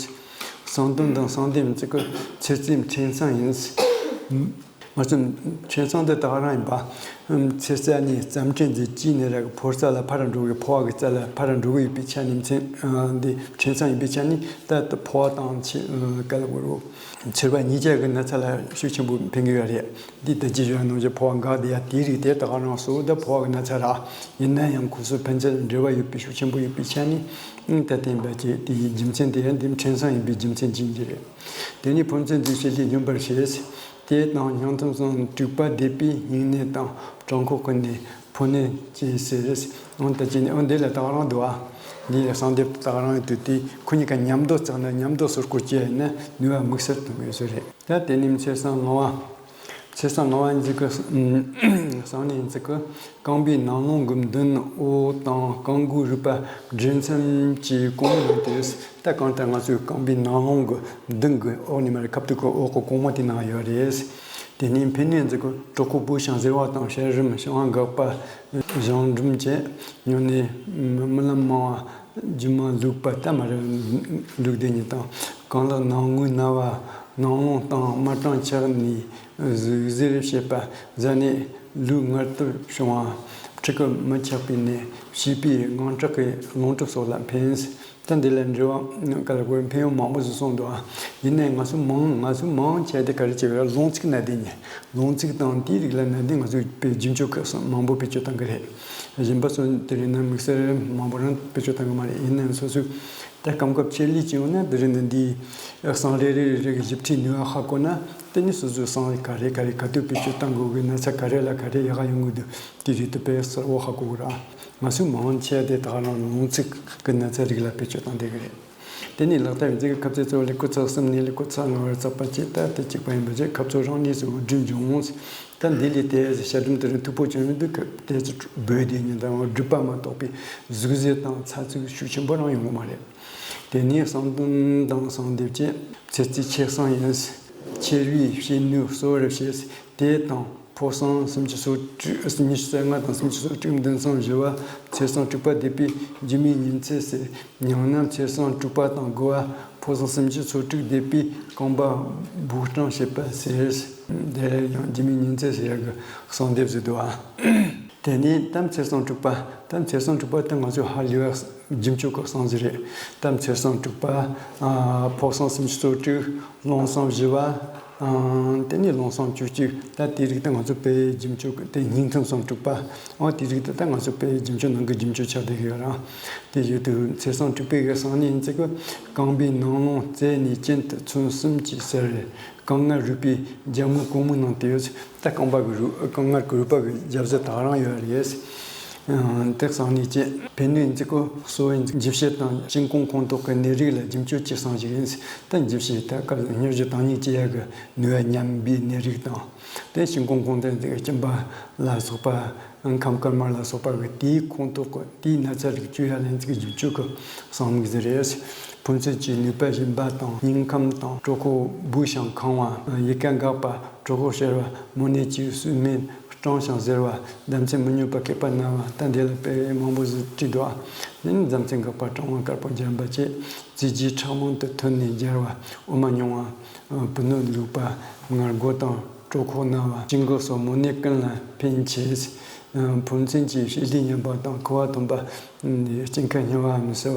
གསང་དོན་དང་གསང་དེབ་ཡིན་ཚེ་གི་ཚེ་རྩིས་འཕྲིན་བཟང་ཡིན། ང་ཚོ་འཕྲིན་བཟང་དེ་དག་རང་ཡིན་པ། ཚེ་རྩ་ནས་རྩམ་འཕྲིན་ཟེར་གྱིས་ནས་ར་གི་ཕོ་རྩ་ལ་ཕར་འགྲོ་གི་ཕོ་བ་གི་རྩ་ལ་ཕར་འགྲོ་གི་ཡོད་པའི་ཆ་ནས་མཚན་འདི་འཕྲིན་བཟང་ཡིན་པའི་ཆ་ནས་ད་ལྟ་ཕོ་བ་དང་ཆེ་ག་ལ་གོ་རོ་འཚེར་བ་གཉིས་ཆ་གི་ན་ཚ་ལ་ཤུགས་ཆེན་པོ་ཕན་གི་ཡོད་རེད། འདི་ད་ཅི་ཞུ་ཡ་ནང་བཞིན་ཕོ་བ་འགག་བསྡད་ཡ་དེའི་རིགས་དེ་དག་རང་སོ་ད་ཕོ་བ་གི་ན་ཚ་ར་ཡིན་ན་ཡང་ཁོ་ཚོ་ཕན་ཚུན་འབྲེལ་བ་ཡོད་པའི་ཤུགས་ཆེན་པོ་ཡོད་པའི་ཆ་ནས་ད་བསྟན་པ་བཅས་དེའི་རྒྱུ་མཚན་དེ་ཡང་འདི་འཕྲིན་བཟང་ཡིན་པའི་རྒྱུ་མཚན་ཅན་གྱི་རེད། དེ་ནས་ཕོ་མཚན་འདི་བྱེད་ལས་སྙོམས་པར་བྱེད། དེ་དང་སྙིང་ཐུམ་སྲང་དྲུག་པ་སྡེ་པའི་སྙིང་ནད་དང་བྲང་ཁོག་གི་ནད་ཕོ་ནད་ཅེས་ཟེར། འོན་ཏེ་ཅི་ནས་འོན་འདི་ལ་དག་རང་འདུག་ཨ། འདི་ལ་གསང་སྡེབ་དག་རང་ཡོད་དུས་དེ་ཁོ་གཉིས་ཀ་མཉམ་དུ་བརྩིས་ན་མཉམ་དུ་ཟུར་བཀོལ་བྱས་ཡིན་ན་ནུས་པ་དམིགས་བསལ་ཐོན་ཡོད་ས་རེད། ད་དེ་ནས་ཚེས་སྲང་ལྔ་བ། ཚེས་བཟང་ལྔ་པ་ཉིན་གྱི་གསང་གནས་ཉིན་གྱི་རྐང་པའི་ནང་ལོང་གི་མདུན་འོག་དང་རྐང་མགོའི་རུས་པ་སྦྲེལ་མཚམས་ཀྱི་གོང་ནང་དུ། ད་གང་ལྟར་ང་ཚོའི་རྐང་པའི་ནང་ལོང་གི་མདུན་གྱི་འོག་ནས་མར་ཁ་ཐུག་གི་འོག་གི་གོང་མ་དེའི་ནང་ཡོད་རེད། དེ་ནས་འཕེན་གནས་ཉིན་གྱི་གྲོད་ཁོག་སྦོ་ཞིང་གཟེར་བ་དང་ཤ་རུས་བྱང་འགག་པ། གཞང་འབྲུམ་བཅས་སྨྱུང་གནས་རྨི་ལམ་མང་བ། རྒྱུ་མ་ལུག་པ་ལྟ་མ་རེད། ལུག་སྡེ་གཉིས་དང་། རྐང་ལག་ནང་ངོས་ན་བ། ནང་ལོང་དང་དམར་སྐྲངས་ཆགས་ནས་གཟུགས་གཟེར་བྱེད་པ། གཟའ་ནད་ལུག་མངར་ཐུབ་བྱུང་བ། ཕྲུ་གུ་མི་ཆགས་པའི་ནད། བྱིས་པའི་དངངས་སྐྲག་གི་རླུང་འཁྲུག་སོགས་ལ་ཕན། ད་འདི་ལ་འབྲེལ་བ་ག་ལ་དགོས་ཕན་ཡོན་མང་པོ་ཞིག་གསུངས་འདུག་ཨ། ཡིན་ནའི་ང་ཚོ་མང་ང་ཚོ་མང་ཆེ་དེ་ག་རེ་བྱེད་པ་རེད། རླུང་འཚུབ་ནད་དེ་ནི་རླུང་འཚུབ་དང་དེའི་རིགས་ལ་ནད་དེ་ང་ཚོས་དཔེ་རྒྱུན་སྐྱོང་གི་མང་པོ་བེད་སྤྱོད་གཏང་གི་རེད། གཞན་པ་སོ་དེ་རིང་ནི་དམིགས་བསལ་མང་པོ་རང་བེད་སྤྱོད་གཏང་གི་མ་རེད། ཡིན་ནའང་སོ་སོས་ད་སྐབས་སྐབས་ཆེད་ལས་ཅིག་ཡོང་ན་དེ་རིང་ནི་འདིའི་གསང་རེ་རེ་རེ་གི་ཞིབ་ཕྲའི་ནུས་པ་ཧ་གོ་ན་དེ་ནི་སོ་སོའི་གསང་ག་རེ་ག་རེ་ག་དུས་བེད་སྤྱོད་གཏང་དགོས་གི་ན་ཚ་ག་རེ་ལ་ག་རེ་ཡག་ག་ཡོང་གི་འདུག་དེ་རིགས་དེ་དཔེ་གསལ་བོ་ཧ་གོ་གི་རེད། ང་ཚོས་མང་ཆེ་དེ་དག་རང་རླུང་འཚུབ་གི་ན་ཚ་རིགས་ལ་བེད་སྤྱོད་གཏང་བསྡད་གི་རེད། དེ་ནས་ལག་བསྟར་བའི་རྫས་ཀྱི་ཁབ་རྩེ་གཙོ་བོ་ལས་ཁོ་ཚ་གསུམ་ནས་ལས་ཁོ་ཚ་ལྔ་བར་བརྩེགས་པ་བཅས་ལྟར་དུ་གཅིག་པ་ཡིན་པ་བཅས་ཁབ་ཚོ་རང་གནས་སུ་འོས་སྒྲིག་འབྱུང་། ད་འདི་ལས་དེ་ཞལ་འདོམས་དེ་རིང་མཐུག་པོ་བྱུང་ཡོད་འདུག་གི་དེ་ཚོ་འབོད་དེ་ཉིན་དང་སྒྲིབ་པ་མ་གཏོགས་པའི་གཟུགས་གཟེར་དང་ཚ་ཚུགས་ཤུགས་ཆེན་པོ་རང་ཡོང་གི་མ་རེད། དེ་ནས་གསང་གཏམ་དང་གསང་འདེབས་བཅས་ཚེ་རྩིས་ཆེ་གསང་ཡིན། ཁྱེར་བའི་བཤད་ནུས་གསོ་བར་བྱེད། དེ་དང་། ཕོ་གསང་སུམ་ཅུ་སོ་དྲུག་ཉི་ཤུ་རྩ་ལྔ་དང་སུམ་ཅུ་སོ་དྲུག་མདུན་གསང་བཞི་བ། ཚེས་གསང་དྲུག་པ་འདེབས་པའི་རྒྱུ་མའི་ཉིན་ཚེས་ཟེར། ཉང་ནམ་ཚེས་གསང་དྲུག་པ་དང་དགུ་བ། ཕོ་གསང་སུམ་ཅུ་སོ་དྲུག་འདེབས་པའི་རྐང་པ་སྦོ་སྐྲངས་བྱེད་པ་ཟེར། དེ་ལ་ཡང་རྒྱུ་མའི་ཉིན་ཚེས་ཟེར་ཡག་གི་གསང་འདེབས་ཟེར་འདུག་ཨ། དེ་ནས་དམ་ཚེས་གསང་དྲུག་པ། དམ་ཚེས་གསང་དྲུག་པ་དེ་ང་ཚོའི་ཧ་ལས་པ་རྒྱུན་སྤྱོད་ཀྱི་གསང་ཟིག་རེད། དམ་ཚེས་གསང་དྲུག་པ། ཕོ་གསང་སུམ་ཅུ་སོ་དྲུག་རླུང་གསང་བཞི་བ། དེ་ནས་རླུང་གསང་བཅུ་གཅིག་ད་དེའི་རིགས་དེ་ང་ཚོ་དཔེ་རྒྱུན་སྤྱོད་ཀྱི་དེ་སྙིང་ཐུམ་གསང་དྲུག་པ། འོ་དེའི་རིགས་དེ་ད་ང་ཚོ་དཔེ་རྒྱུན་སྤྱོད་ནང་གི་རྒྱུན་སྤྱོད་ཆགས་བསྡད་ཀྱི་ཡོད་ར། དེ་བཞིན་དུ་ཚེས་གསང་དྲུག་པའི་གི་གསང་གནས་ཡིན་ཚེ་གི་རྐང་པའི་ནང་ལོང་རྩེ་ནས་གྱེན་དུ་ཚོན་གསུམ་གྱིས་གསལ་རེ། རྐང་ངར་རུས་པའི་རྒྱབ་ངོས་གོང་མའི་ནང་དུ་ཡོད། ད་རྐང་པ་གི་རུས་རྐང་ངར་གི་རུས་པ་གི་རྒྱབ་ཟུར་དག་རང་ཡོད་རེད། དེ་གསང་གནས་ཀྱི་ཕན་ནུས་འཛིན་སྐོར་གསོ་བའི་འཇུ་བྱེད་དང་ཤིན་ཀོང་ཁོང་ཐོག་གི་ནད་རིགས་ལ་རྒྱུན་སྤྱོད་ཀྱི་གསང་ཞིག་ཡིན། ད་འཇུ་བྱེད་ད་སྐབས་སྨྱོ་རྒྱུ་དང་ཉིད་ཀྱི་ཡག་གི་ནུས་པ་ཉམས་པའི་ནད་རིགས་དང་། དེ་ཤིན་ཀོང་ཁོང་ཐོག་གི་སྐྱིན་པ་ལ་སོགས་པ། ཁམས་དཀར་དམར་ལ་སོགས་པ་གི་དེའི་ཁོང་ཐོག་གི་དེའི་ན་ཚ་རིགས་བཅོས་ཡ་ལེན་ཚིག་རྒྱུན་སྤྱོད་ཀྱི་གསང་མིག་ཟེར་རེད། ཕོ་མཚན་གྱི་ནུས་པ་ཞན་པ་དང་སྙིང་ཁམས་དང་གྲོད་ཁོག་སྦོ་ཞིང་གང་བ། ཡི་ག་འགག་པ། གྲོད་ཁོག་གཤེར་བ། མོ་ནད་ཀྱི་སྲོག་སྨན་སྐྲངས་ཤིང་གཟེར་བ། ཟླ་མཚན་མི་སྙོམས་པ་སྐེད་པ་ན་བ། ད་འདི་ལ་དཔེ་མང་པོ་ཞིག་བྲིས་འདུག་ཨ་ནི་ཟླ་མཚན་འགག་པ་སྐྲངས་བ་དཀར་པོ་འཇམ་པ་བཅས་རྩེ་རྒྱུའི་ཁྲག་རླུང་དུ་ཐོན་ནས་འབྱར་བ། འོ་མ་ཉུང་བ། བུ་སྣོད་ལུག་པ། ངར་རྒོད་དང་གྲོད་ཁོག་ན་བ། གཅིན་སྐོགས་སོགས་མོ་ནད་ཀུན་ལ་ཕན་ཆེ། ཕོ་མཚན་གྱི་ཞི་བདེ་ཉམས་པ་དང་ཁུ་བ་འཐུམ་པ། སྐྱིན་ཁ་སྙི་བ་མི་སེལ་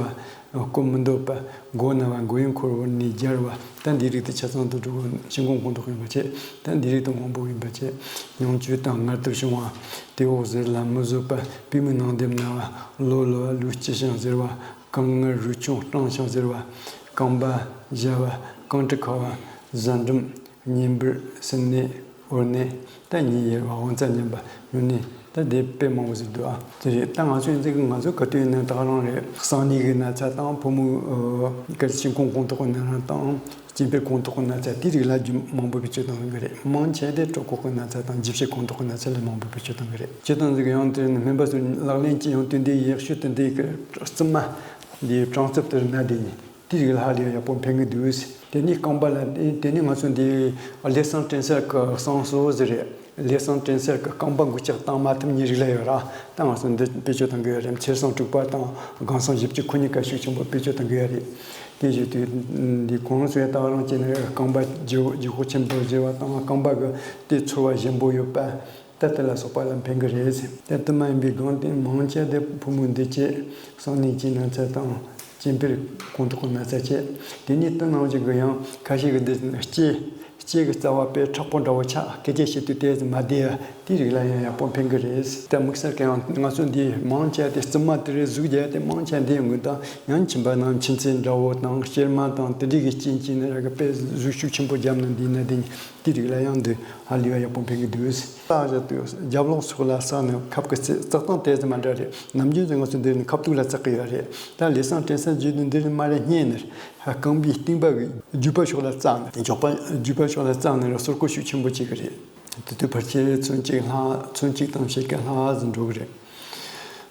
བ། སྐོམ་མི་འདོད་པ། མགོ་ན་བ། མགོ་ཡུ་འཁོར་བ་ནས་སྦྱར་བ། ད་འདི་རིགས་དེ་ཆ་ཚང་དུ་འགྲོ་བ་ཤིན་ཀོང་ཁོང་ཐོག་ཡིན་པ་བཅས། ད་འདི་རིགས་དང་དབང་པོ་ཡིན་པ་བཅས། ཉུང་བཅུད་དང་མངར་ཐུབ་བྱུང་བ། དེ་འོག་ཟེར་ལ་མི་བཟོད་པ། པུས་མོའི་ནང་ལྡེབས་ན་བ། ལོ་ལོ་བ། ལུས་སྐྱི་ཞིང་གཟེར་བ། རྐང་ངར་རུས་ཆུང་སྐྲངས་ཤིང་གཟེར་བ། རྐང་པ་བཞར་བ། རྐང་དྲི་ཁ་བ། གཟའ་འབྲུམ། གཉེན་འབུར། སུམ་ནད། འོར་ནད། ད་གཉིད་ཡེར་བ། དབང་རྩ་ཉམས་པ། སྨྱོ་ནད། ད་དེ་དཔེ་མང་པོ་ཞིག་འདུག་ཨ། དེ་རེད། ད་ང་ཚོའི་འཛིན་གི་ང་ཚོ་ག་དུས་ཡིན་ན་ད་ག་རང་རེད། གསང་གནས་ཀྱི་ན་ཚ་དང་ཕོ་མོའི་ཨ་གལ་སྲིད་ཤིན་ཀོང་ཁོང་ཐོག་གི་ན་རང་དང་། སྐྱེ་འཕེལ་ཁོང་ཐོག་གི་ན་ཚ་དེ་རིགས་ལ་རྒྱུ་མང་པོ་བེད་སྤྱོད་གཏོང་གི་རེད། མང་ཆེ་དེ་གྲོད་ཁོག་གི་ན་ཚ་དང་འཇུ་བྱེད་ཁོང་ཐོག་གི་ན་ཚ་ལས་མང་པོ་བེད་སྤྱོད་གཏོང་གི་རེད། སྤྱིར་བཏང་ཟིག་ཡང་དེ་ནི་སྨན་པ་ཚོས་ལག་ལེན་གྱི་ཡང་དོན་དེ་ཡག་ཤོས་དེ་འདི་གི་རྩིབ་མ་འདི་གྲང་རྩུབ་དེར་ན་དེ་ནི། དེ་རིགས་ལ་ཧ་ལས་ཡག་པོ་ཕན་གི་འདུག། དེ་ནས་རྐང་པ་ལ་དེ་ནས་ང་ཚོ་འདི་ལྷ་བསང་དྲན་གསོ་གི་གསང་གསོལ་ཟེར་རེད། ལྷ་བསང་དྲན་གསོ་གི་རྐང་པ་འགུལ་ལྕག་བཏང་མ་ཐུབ་ནི་རིགས་ལ་ཡོད་ར། ད་ང་ཚོ་འདི་བེད་སྤྱོད་གཏང་གི་ཡོད་རེད། ཚེས་གསང་དྲུག་པ་དང་རྐང་གསང་བཞི་བཅུ་ཁོ་གཉིས་ཀ་ཤུགས་ཆེན་པོ་བེད་སྤྱོད་གཏང་གི་ཡོད་རེད། དེ་བཞིན་དུ་འདི་གོང་སོས་ད་རང་བྱས་ནས་རྐང་པ་ལྗིད་ལྗིད་ཁོག་ཆེན་པོ་བཟོས་པ་དང་རྐང་པ་གི་དེ་ཚོར་བ་ཞན་པོ་ཡོད་པ། ད་དེ་ལ་སོགས་པ་ལ་ཕན་གི་རེད། ད་དེ་མ་ཡིན་པའི་སྒང་དེ་མང་ཆེ་དེ་ཕོ་མོ་འདི་བཅས་གསང་གནས་ཀྱི་ན་ཚ་དང་སྐྱེ་འཕེལ་ཁོང་ཐོག་གི་ན་ཚ་བཅས། དེ་ནས་དེ་ནང་བཞིན་གི་ཡང་ཁ་ཤས་ཀྱི་འདི་ལྕེ་ལྕེ་གི་རྩ་བ་དཔེ་མཁྲེགས་པོ་འདྲ་བོ་ཆགས། སྐད་ཆ་བཤད་དུས་དེ་མ་བདེ་ཡ་དེ་རིགས་ལ་ཡང་ཡག་པོ་ཕན་གི་རེད། ད་དམིགས་བསལ་གྱི་ཡང་ང་ཚོ་འདི་མང་ཆེ་དེ་རྩིབ་མ་དེ་རེད། གཟུགས་རྒྱ་དེ་མང་ཆེ་འདི་ཡོང་གི། ད་ཡང་མཆིན་པ་ནང་མཆིན་ཚད་འདྲ་བོ་དང་གཤེར་མ་དང་དེ་འདྲའི་གི་རྐྱེན་གྱིས་ནི་ར་གི་དཔེ་གཟུགས་ཤུགས་ཆེན་པོ་བརྒྱབ་ན་འདི་ན་འདི་དེ་རིགས་ལ་ཡང་འདི་ཧ་ལས་པ་ཡག་པོ་ཕན་གི་འདུག། ས་བཞག་དུས་རྒྱབ་ལོགས་སོགས་ལ་ཟགས་ནས་ཁབ་ཀྱི་རྩི་རྩི་སྟངས་དེ་ཙམ་མ་འདྲ་རེད། ནམ་རྒྱུན་དུ་ང་ཚོ་འདིར་ནི་ཁབ་ཏུག་ལ་བཙག་གི་ཡོད་རེད། ད་ལྷ་བསང་དྲན་གསོ་བརྒྱུད་དུ་འདིར་མ་རེད་སྙེ་ནས་རྐང་པའི་རྟིང་པ་གི་རྒྱུས་པ་ཕྱོགས་ལ་བཙག་ནས་མགྱོགས་པ་རྒྱུས་པ་ཕྱོགས་ལ་བཙག་ནས་ར་ཟུར་བཀོལ་ཤུགས་ཆེན་པོ་བྱེད་གི་རེད། དེ་དུས་ཕལ་ཆེར་ཚོན་གཅིག་ལྷག་ཚོན་གཅིག་དང་ཕྱེད་ཀ་ལྷག་ཙམ་འགྲོ་གི་རེད།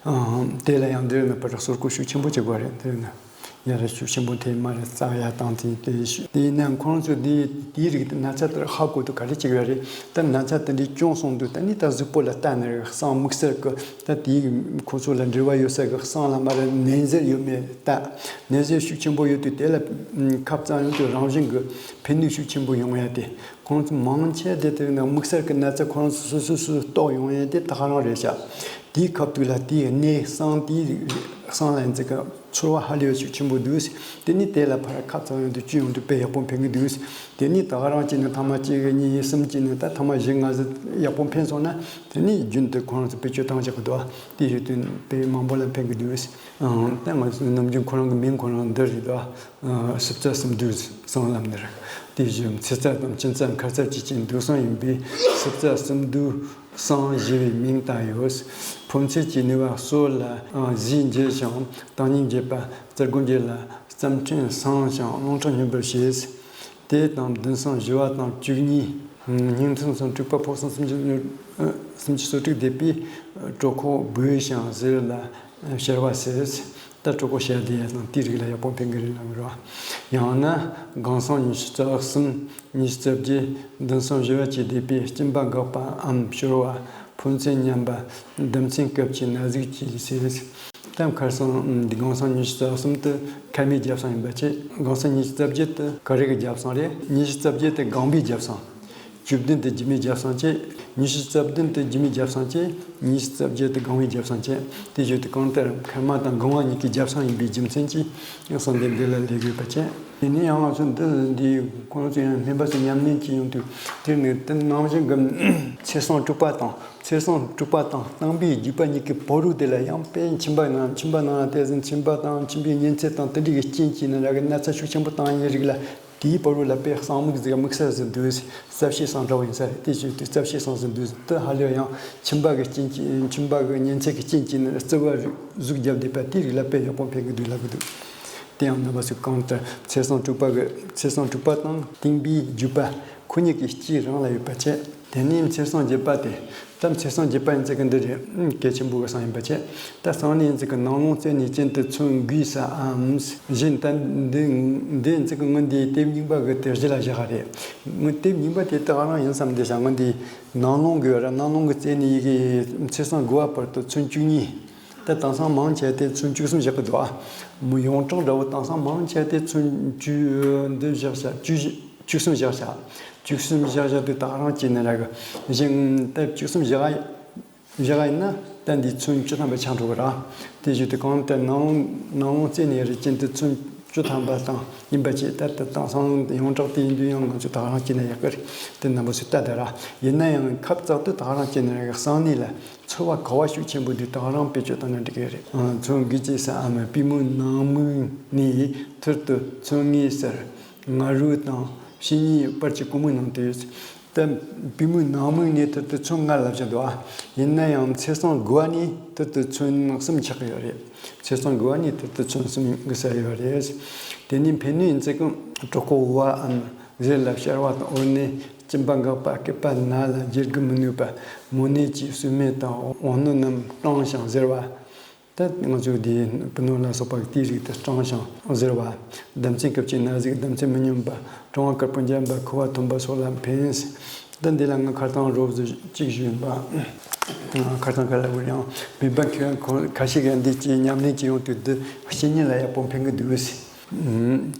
ཨང་། དེ་ལ་ཡང་འདིར་ནི་ཕར་གསོལ་ཀོ་ཤུགས་ཆེན་པོ་བྱེད་དགོས་རེད། འདིར་ནི་ཡར་ཤུགས་ཆེན་པོ་འཐེན། མར་རྩ་ཡར་བཏང་། དེ་དེ་ཤུ་དེ་ཡིན་ན་ཁོང་ཚོས་དེ་དེའི་རིགས་དེ་ན་ཚ་དེར་ཧ་གོ་དུས་ག་རེ་བྱེད་ཀྱི་ཡོད་རེད། ད་ན་ཚ་དེ་འདྲའི་བྱུང་སོང་དུས་ད་ནི་ད་གཟུགས་པོ་ལ་ལྟ་ནས་རེད། གསང་དམིགས་བསལ་གྱི་ད་དེའི་ཁོ་ཚོ་ལ་འབྲེལ་བ་ཡོད་ས་གི་གསང་ལ་མར་ནད་གཞི་ཡོད་མེད་ལྟ། ནད་གཞི་ཤུགས་ཆེན་པོ་ཡོད་དུས་དེ་ལ་ཁབ་གཙང་ཡོང་དུས་རང་བཞིན་གྱི་ཕན་ནུས་ཤུགས་ཆེན་པོ་ཡོང་ཡ་དེ། ཁོང་ཚོ་མང་ཆེ་དེ་དེ་ནི་དམིགས་བསལ་གྱི་ན་ཚ་ཁོ་རང་སོ་སོ་སོ་སོ་རྟོགས་ཡོང་ཡས་དེ་ད་ག་རང་རེད་ཤག་དེའི་སྐབས་དུས་ལ་དེའི་གནས་གསང་དེའི་གསང་ལ་ཡིན་ཚེ་གི་ཚོར་བ་ཧ་ལས་པ་ཤུགས་ཆེན་པོ་འདུག་དེ་ནི་དེ་ལ་ཕར་ཁ་ཚང་ཡོང་དུས་བཅུད་ཡོང་དུས་དཔེ་ཡག་པོ་ཕན་གི་འདུག་དེ་ནི་ད་ག་རང་བྱས་ནས་ཐེངས་མ་གཅིག་གཉིས་གསུམ་བྱས་ནས་ད་ཐེངས་མ་བཞི་ལྔ་ཟིག་ཡག་པོ་ཕན་སོང་ན་དེ་ནི་རྒྱུན་དུ་ཁོ་རང་ཚོ་བེད་སྤྱོད་བཏང་བཞག་གི་འདུག་དེ་བཞིན་དུ་དཔེ་མང་པོ་ལ་ཕན་གི་འདུག་ཨང་། ད་ང་ཚོའི་ནམ་རྒྱུན་ཁོ་རང་གི་མིང་ཁོ་རང་འདི་རེད་དོ། ཨ། སྲུབས་རྩ་གསུམ་བསྡུས་གསང་ལམ་ནི་རེད། དེ་བཞིན་ཚེ་རྩ་དང་གཅིན་ཚ་མཁར་རྩ་བཅས་ཀྱི་འདུས་གསང་ཡིན་པས་སྲུབས་རྩ་གསུམ་བསྡུས་གསང་ཞེས་པའི་མིང་བཏགས་ཡོད། ཕོ་མཚན་གྱི་ནུས་པ་གསོ་ལ་ཨ་གཟི་འཇུ་ཞིང་བཏང་སྙོམས་འབྱེད་པ། རྩ་སྒོ་འབྱེད་ལ་རྩ་ཕྲན་སངས་ཤིང་རླུང་ཁྲག་སྙོམས་པར་བྱེད། དེ་དང་བདུན་སྲང་བཞི་བ་དང་བཅུ་གཉིས། སྙིང་ཐུན་སྲང་དྲུག་པ། ཕོ་སྲང་སུམ་ཅུ་སུམ་ཅུ་སོ་དྲུག་བཟླས་པས་གྲོད་ཁོག་སྦོས་ཤིང་གཟེར་ལ་བཤལ་བ་སེལ། ད་གྲོད་ཁོག་བཤལ་བསྡད་ཡ་དང་དེའི་རིགས་ལ་ཡག་པོ་ཕན་གི་རེད་ལབ་རོ། ཡང་ན་སྒང་སྲང་ཉི་ཤུ་རྩ་གསུམ། ཉི་ཤུ་རྩ་བརྒྱད། བདུན་སྲང་བཞི་བ་བཅས་བཟླས་པས་གཅིན་པ་འགག་པའམ་གཤོར་བ། ཕོ་མཚན་ཉམས་པ། ལྡེ་མཚན་སྐབས་ཀྱི་ན་ཟུག་བཅས་སེལ། ད་མཁར་སྲང་འདི་སྒང་སྲང་ཉི་ཤུ་རྩ་གསུམ་དེ་མཁལ་མའི་རྒྱབ་སྲང་ཡིན་པ་བྱས། སྒང་སྲང་ཉི་ཤུ་རྩ་བརྒྱད་དེ་ག་རེ་གི་རྒྱབ་སྲང་རེད། ཉི་ཤུ་རྩ་བརྒྱད་དེ་སྒང་པའི་རྒྱབ་སྲང་། བཅུ་བདུན་དེ་རྒྱུ་མའི་རྒྱབ་སྲང་བྱས། ཉི་ཤུ་རྩ་བདུན་དེ་རྒྱུ་མའི་རྒྱབ་སྲང་བྱས། ཉི་ཤུ་རྩ་བརྒྱད་དེ་སྒང་པའི་རྒྱབ་སྲང་བྱས། དེ་བཞིན་དུ་གང་ལྟར་མཁལ་མ་དང་སྒང་པ་གཉིས་ཀྱི་རྒྱབ་སྲང་ཡིན་པའི་རྒྱུ་མཚན་གྱིས་གསང་སྟེ་འདི་ལ་ལས་དགོས་པ་བྱས། དེ་ནས་ཡང་ང་ཚོ་འདི་འདི་ཁོང་ཚོ་ཡང་སྨན་པ་ཚོས་ཉམས་ལེན་གྱིས་ཡོང་དུས་དེ་ནི་དེ་ནང་བཞིན་གྱི་ཚེ་སྲང་དྲུག་པ་དང་། ཚེ་སྲང་དྲུག་པ་དང་རྟིང་པའི་རྒྱུད་པ་གཉིས་ཀྱི་བར་དུ་དེ་ལ་ཡང་དཔེ་མཆིན་པ་ནང་མཆིན་པ་ནང་ལ་བལྟས་ཟིན། མཆིན་པ་དང་མཆིན་པའི་གཉན་ཚད་དང་དེ་འདྲའི་གི་རྐྱེན་གྱིས་ནི་ར་གི་ན་ཚ་ཤུགས་ཆེན་པོ་བཏང་ཡས་རིགས་ལ་དེའི་བར་དུ་ལ་དཔེ་གསང་དམིགས་ཟིག་དམིགས་བསལ་ཟིག་འདུག་རྩ་བཤད་གསང་འདྲ་བོ་ཡིན་ས་རེད། དེ་བཞིན་དུ་རྩ་བཤད་གསང་ཟིག་འདུག་དེ་ཧ་ལས་ཡང་མཆིན་པ་གི་རྐྱེན་གྱིས་མཆིན་པ་གི་གཉན་ཚད་ཀྱི་རྐྱེན་གྱིས་ནི་རྩུབ་པ་རིགས་ཟུག་བརྒྱབ་བསྡད་པ་དེའི་རིགས་ལ་དཔེ་ཡག་པོ་ཕན་གི་འདུག་ལབ་གི་འདུག་དེ་ཡང་རྣམ་པ་ཚོས་གང་ལྟར་ཚེ་སྲང་དྲུག་པ་གི་ཚེ་སྲང་དྲུག་པ་དང་རྟིང་པའི་རྒྱུད་པ་ཁོ་གཉིས་ཀྱི་དཀྱིལ་རང་ལ་ཡོད་པ་བྱས། དེ་ནས་ཚེ་སྲང་བརྒྱད་པ་དེ། ད་ཚེ་སྲང་བརྒྱད་པ་ཡིན་ཚད་ཀྱི་འདི་རེད། གལ་ཆེན་པོ་གི་གསང་ཡིན་པ་བྱས། ད་གསང་ནས་ཡིན་ཚད་ཀྱི་ནང་རླུང་རྩད་ནས་གཅིན་དུ་ཚོན་འགོས་སའམ། གཞན་ད་འདི་འདི་ཡིན་ཚད་ཀྱི་སྔོན་འདིའི་དེབ་རྙིང་པ་གི་དེབ་གཞི་ལ་བཞག་ག་རེད། སྔོན་དེབ་རྙིང་པ་དེ་ད་ག་རང་ཡིན་བསམ་བསྡད་བཞག་སྔོན་འདིའི་ནང་རླུང་གི་ར་ནང་རླུང་གི་རྩད་ནས་ཡི་གེ་ཚེ་སྲང་དགུ་བ་བར་དུ་ཚོན་བཅུ་གཉིས། ད་དེང་སང་མང་ཆེ་དེ་ཚོན་བཅུ་གསུམ་བཞག་གི་འདུག་ཨ། མི་ཡོངས་གྲགས་འདྲ་བོ་དེང་སང་མང་ཆེ་དེ་ཚོན་བཅུ་འདི་བཞག་བཞག་བཅུ་བཅུ་གསུམ་བཞག་བཞག་བཅུ་གསུམ་བཞག་བཞག་དུས་ད་ག་རང་བྱས་ནས་ར་གི་གཞན་ད་བཅུ་གསུམ་བཞག་བཞག་ཡིན་ན་ད་འདི་ཚོན་བཅུ་ཐམ་པ་ཆགས་འགྲོ་གི་ར། དེ་བཞིན་དུ་གང་ལྟར་ནང་ནང་རླུང་རྩད་ནས་རི་ཅན་དུ་ཚོན་བཅུ་ཐམ་པ་དང་ཡིན་པ་བྱས། ད་ད་དེང་སང་ཡོངས་གྲགས་དེ་ཡིན་དུས་ཡང་ང་ཚོས་ད་ག་རང་བྱས་ན་ཡག་གི་རེད། དེ་རྣམ་པ་ཚོས་ལྟ་ད་ར། ཡིན་ན་ཡང་ཁབ་བཙག་དུས་ད་ག་རང་བྱས་ན་ར་གི་གསང་ནས་ལ། ཚོར་བ་ག་བ་ཤུགས་ཆེན་པོ་འདུག་ད་ག་རང་བེད་སྤྱོད་བཏང་ན་འགྲིག་གི་རེད། ཚོན་འགོས་བྱེད་སའམ་པུས་མོའི་ནང་མིག་ནས་ཐུར་དུ་ཚོན་ལྔའི་སར། ང་རོ་དང་ཕྱི་ཉིན་བར་གྱི་ཀོ་མོའི་ནང་དུ་ཡོད། ད་པུས་མོའི་ནང་མིག་ནས་ཐུར་དུ་ཚོན་ལྔ་ལབ་བཞིན་འདུག་ཨ། ཡིན་ན་ཡང་ཚེ་སྲང་དགུ་བ་ནས་ཐུར་དུ་ཚོན་གསུམ་ཆགས་ཀྱི་ཡོད་རེད། ཚེ་སྲང་དགུ་བ་ནས་ཐུར་དུ་ཚོན་གསུམ་འགོས་ས་ཡོད་རེད། དེ་ནས་ཕན་ནུས་ཡིན་ཚད་ཀྱང་གྲོད་ཁོག་འུ་བའམ། གཟེར་ལ་བཤལ་བ་དང་། འོ་ནི་གཅིན་པ་འགགས་པ། སྐེད་པ་ན་ལ་འགྱེལ་དགོས་མི་ནུས་པ། མོ་ནད་ཀྱི་སྲུབས་མེད་དང་། འོ་སྣོད་རྣམས་སྐྲངས་ཤིང་གཟེར་བ། ད་ང་ཚོའི་འདི་སྤུ་སྣོད་ལ་སོགས་པ་དེའི་རིགས་དེ་སྐྲངས་ཤིང་གཟེར་བ། ལྡེ་མཚན་སྐབས་ཀྱི་ན་ཟུག་ལྡེ་མཚན་མི་སྙོམས་པ། གྲང་བ་དཀར་པོ་འཇམ་པ། ཁུ་བ་ཐུམ་པ་སོགས་ལ་ཕན། ད་འདི་ལ་ང་ཁ་རྩང་རོབ་ཙམ་གཅིག་ཞུས་པ། ཁ་རྩང་ཁ་ལ་བུར་ཡང་མི་འབའ་ཁྱོད་ཁ་ཤས་ཀྱིས་འདི་ཅིག་ཉམས་ལེན་གྱི་ཡོང་དུས་འདི་ཤི་ཉིན་ལ་ཡག་པོ་ཕན་གི་འདུག་ཟེར།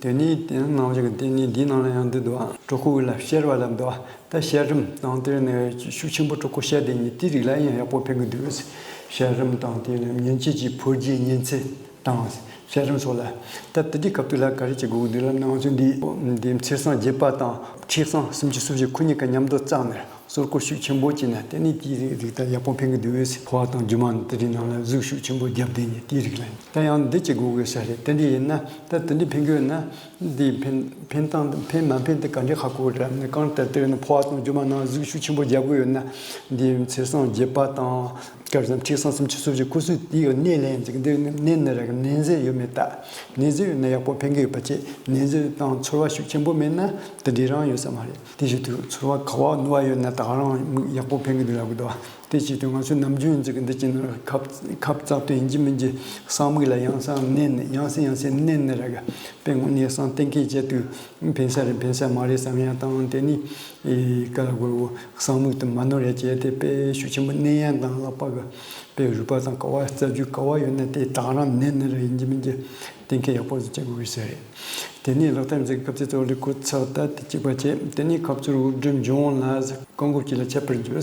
དེ་ནས་དེ་ནང་བཞིན་གྱི་དེ་ནས་འདིའི་ནང་ལ་ཡང་འདི་འདུག་གྲོད་ཁོག་ལ་བཤལ་བ་ལ་འདུག་ད་བཤལ་རིམས་དང་དེ་ནས་ཤུགས་ཆེན་པོ་གྲོད་ཁོག་བཤལ་དེ་ཉིད་དེ་རིགས་ལ་ཡང་ཡག་པོ་ཕན་གི་འདུག་བཤལ་རིམས་དང་དེ་ནས་ཉིན་གཅིག་གི་ཕོ་རྒྱས་ཉིན་ཚད་དང་བཤལ་རིམས་སོགས་ལ། ད་དེ་འདྲའི་སྐབས་དུས་ལ་ག་རེ་བྱེད་དགོས་འདུག་ལ་ནང་བཞིན་འདི་འདི་ཚེ་སྲང་བརྒྱད་པ་དང་མཁྲིས་སྲང་སུམ་ཅུ་སོ་བཞི་ཁོ་གཉིས་ཀ་མཉམ་དུ་བཙགས་ནས། གསོལ་ཀོ་ཤུགས་ཆེན་པོ་བྱས་ན་དེ་ནི་དེའི་རིགས་ད་ཡག་པོ་ཕན་གི་འདུག་ཟེར། ཕོ་བ་དང་རྒྱུ་མ་ནི་དེ་རིགས་རྣམས་ལ་ཟུག་ཤུགས་ཆེན་པོ་བརྒྱབ་བསྡད་ནས་དེའི་རིགས་ལ་ད་ཡང་འདི་བྱེད་དགོས་གི་ས་རེད། དེ་འདྲ་ཡིན་ན་ད་དེ་འདྲ་ཕན་གི་ཡོད་ན་འདི་ཕན་ཕན་སྟངས་ཕན་མ་ཕན་དེ་ག་འདྲ་ཧ་གོ་རེད་ལབ་ན། གང་ལྟར་དེ་ནི་ཕོ་བ་དང་རྒྱུ་མ་ནང་ཟུག་ཤུགས་ཆེན་པོ་བརྒྱབ་གི་ཡོད་ན་འདི་ཚེ་སྲང་བརྒྱད་པ་དང་སྐལ་བཟང་མཁྲིས་སྲང་སུམ་ཅུ་སོ་བཞི་ཁོ་ཚོས་དེའི་གནས་ལ་ཡིན་ཅིག་འདི་ནི་གནས་ནི་ར་གི་ནད་གཟེར་ཡོད་མེད་ལྟ། ནད་གཟེར་ཡོད་ན་ཡག་པོ་ཕན་གི་ཡོད་པ་བྱས། ནད་གཟེར་དང་ཚོར་བ་ཤུགས་ཆེན་པོ་མེད་ན་དེ་འདྲ་རང་ཡོད་ས་མ་རེད། དེ་བཞིན་དུ་ཚོར་བ་ག་བ་རྣོ་བ་ཡོད་ན་དང་། ད་རང་མིག་ཡག་པོ་ཕན་གི་འདུག་ལབ་གི་འདུག་དེ་བྱས་དུས་ང་ཚོས་ནམ་རྒྱུན་ཅིག་འདི་ཅིག་ནི་ཁབ་ཁབ་བཙགས་དུས་ཡིན་གཅིག་མིན་གཅིག་གསང་མིག་ལ་ཡང་སང་མནན་ནས་ཡང་སེ་ཡང་སེ་མནན་ནས་ར་གི་དཔེ་དངོས་གནས་གསང་གཏན་འཁེལ་བྱེད་དུས་ཕན་ས་རེད་ཕན་ས་མ་རེད་བསམ་ཡ་དང་། དེ་ནི་ཨེ་ག་ལ་དགོས་རེད། གསང་མིག་དུ་མ་ནོར་ཡ་བྱས་ཏེ་དཔེ་ཤུགས་ཆེན་པོ་མནན་ཡ་དང་ལག་པ་གི་དཔེ་རུས་པ་དང་ཀ་བ་རྩ་རྒྱུས་ཀ་བ་ཡོད་ན་དེ་དག་རང་མནན་ནས་ར་ཡིན་གཅིག་མིན་གཅིག་གཏན་འཁེལ་ཡག་པོ་ཞིག་བྱེད་དགོས་ཀྱི་ཟེར་རེད། དེ་ནས་ལག་བསྟར་མཛད་སྐབས་ཀྱི་གཙོ་བོ་ལས་ཁུར་ཚགས་ལྟ་དེ་གཅིག་པ་བྱས། དེ་ནས་ཁབ་ཚུར་དབུགས་འགྲིམ་འབྱུང་ལ་གང་དགོས་ཀྱི་ལ་ཁྱབ་པར་འཇུག་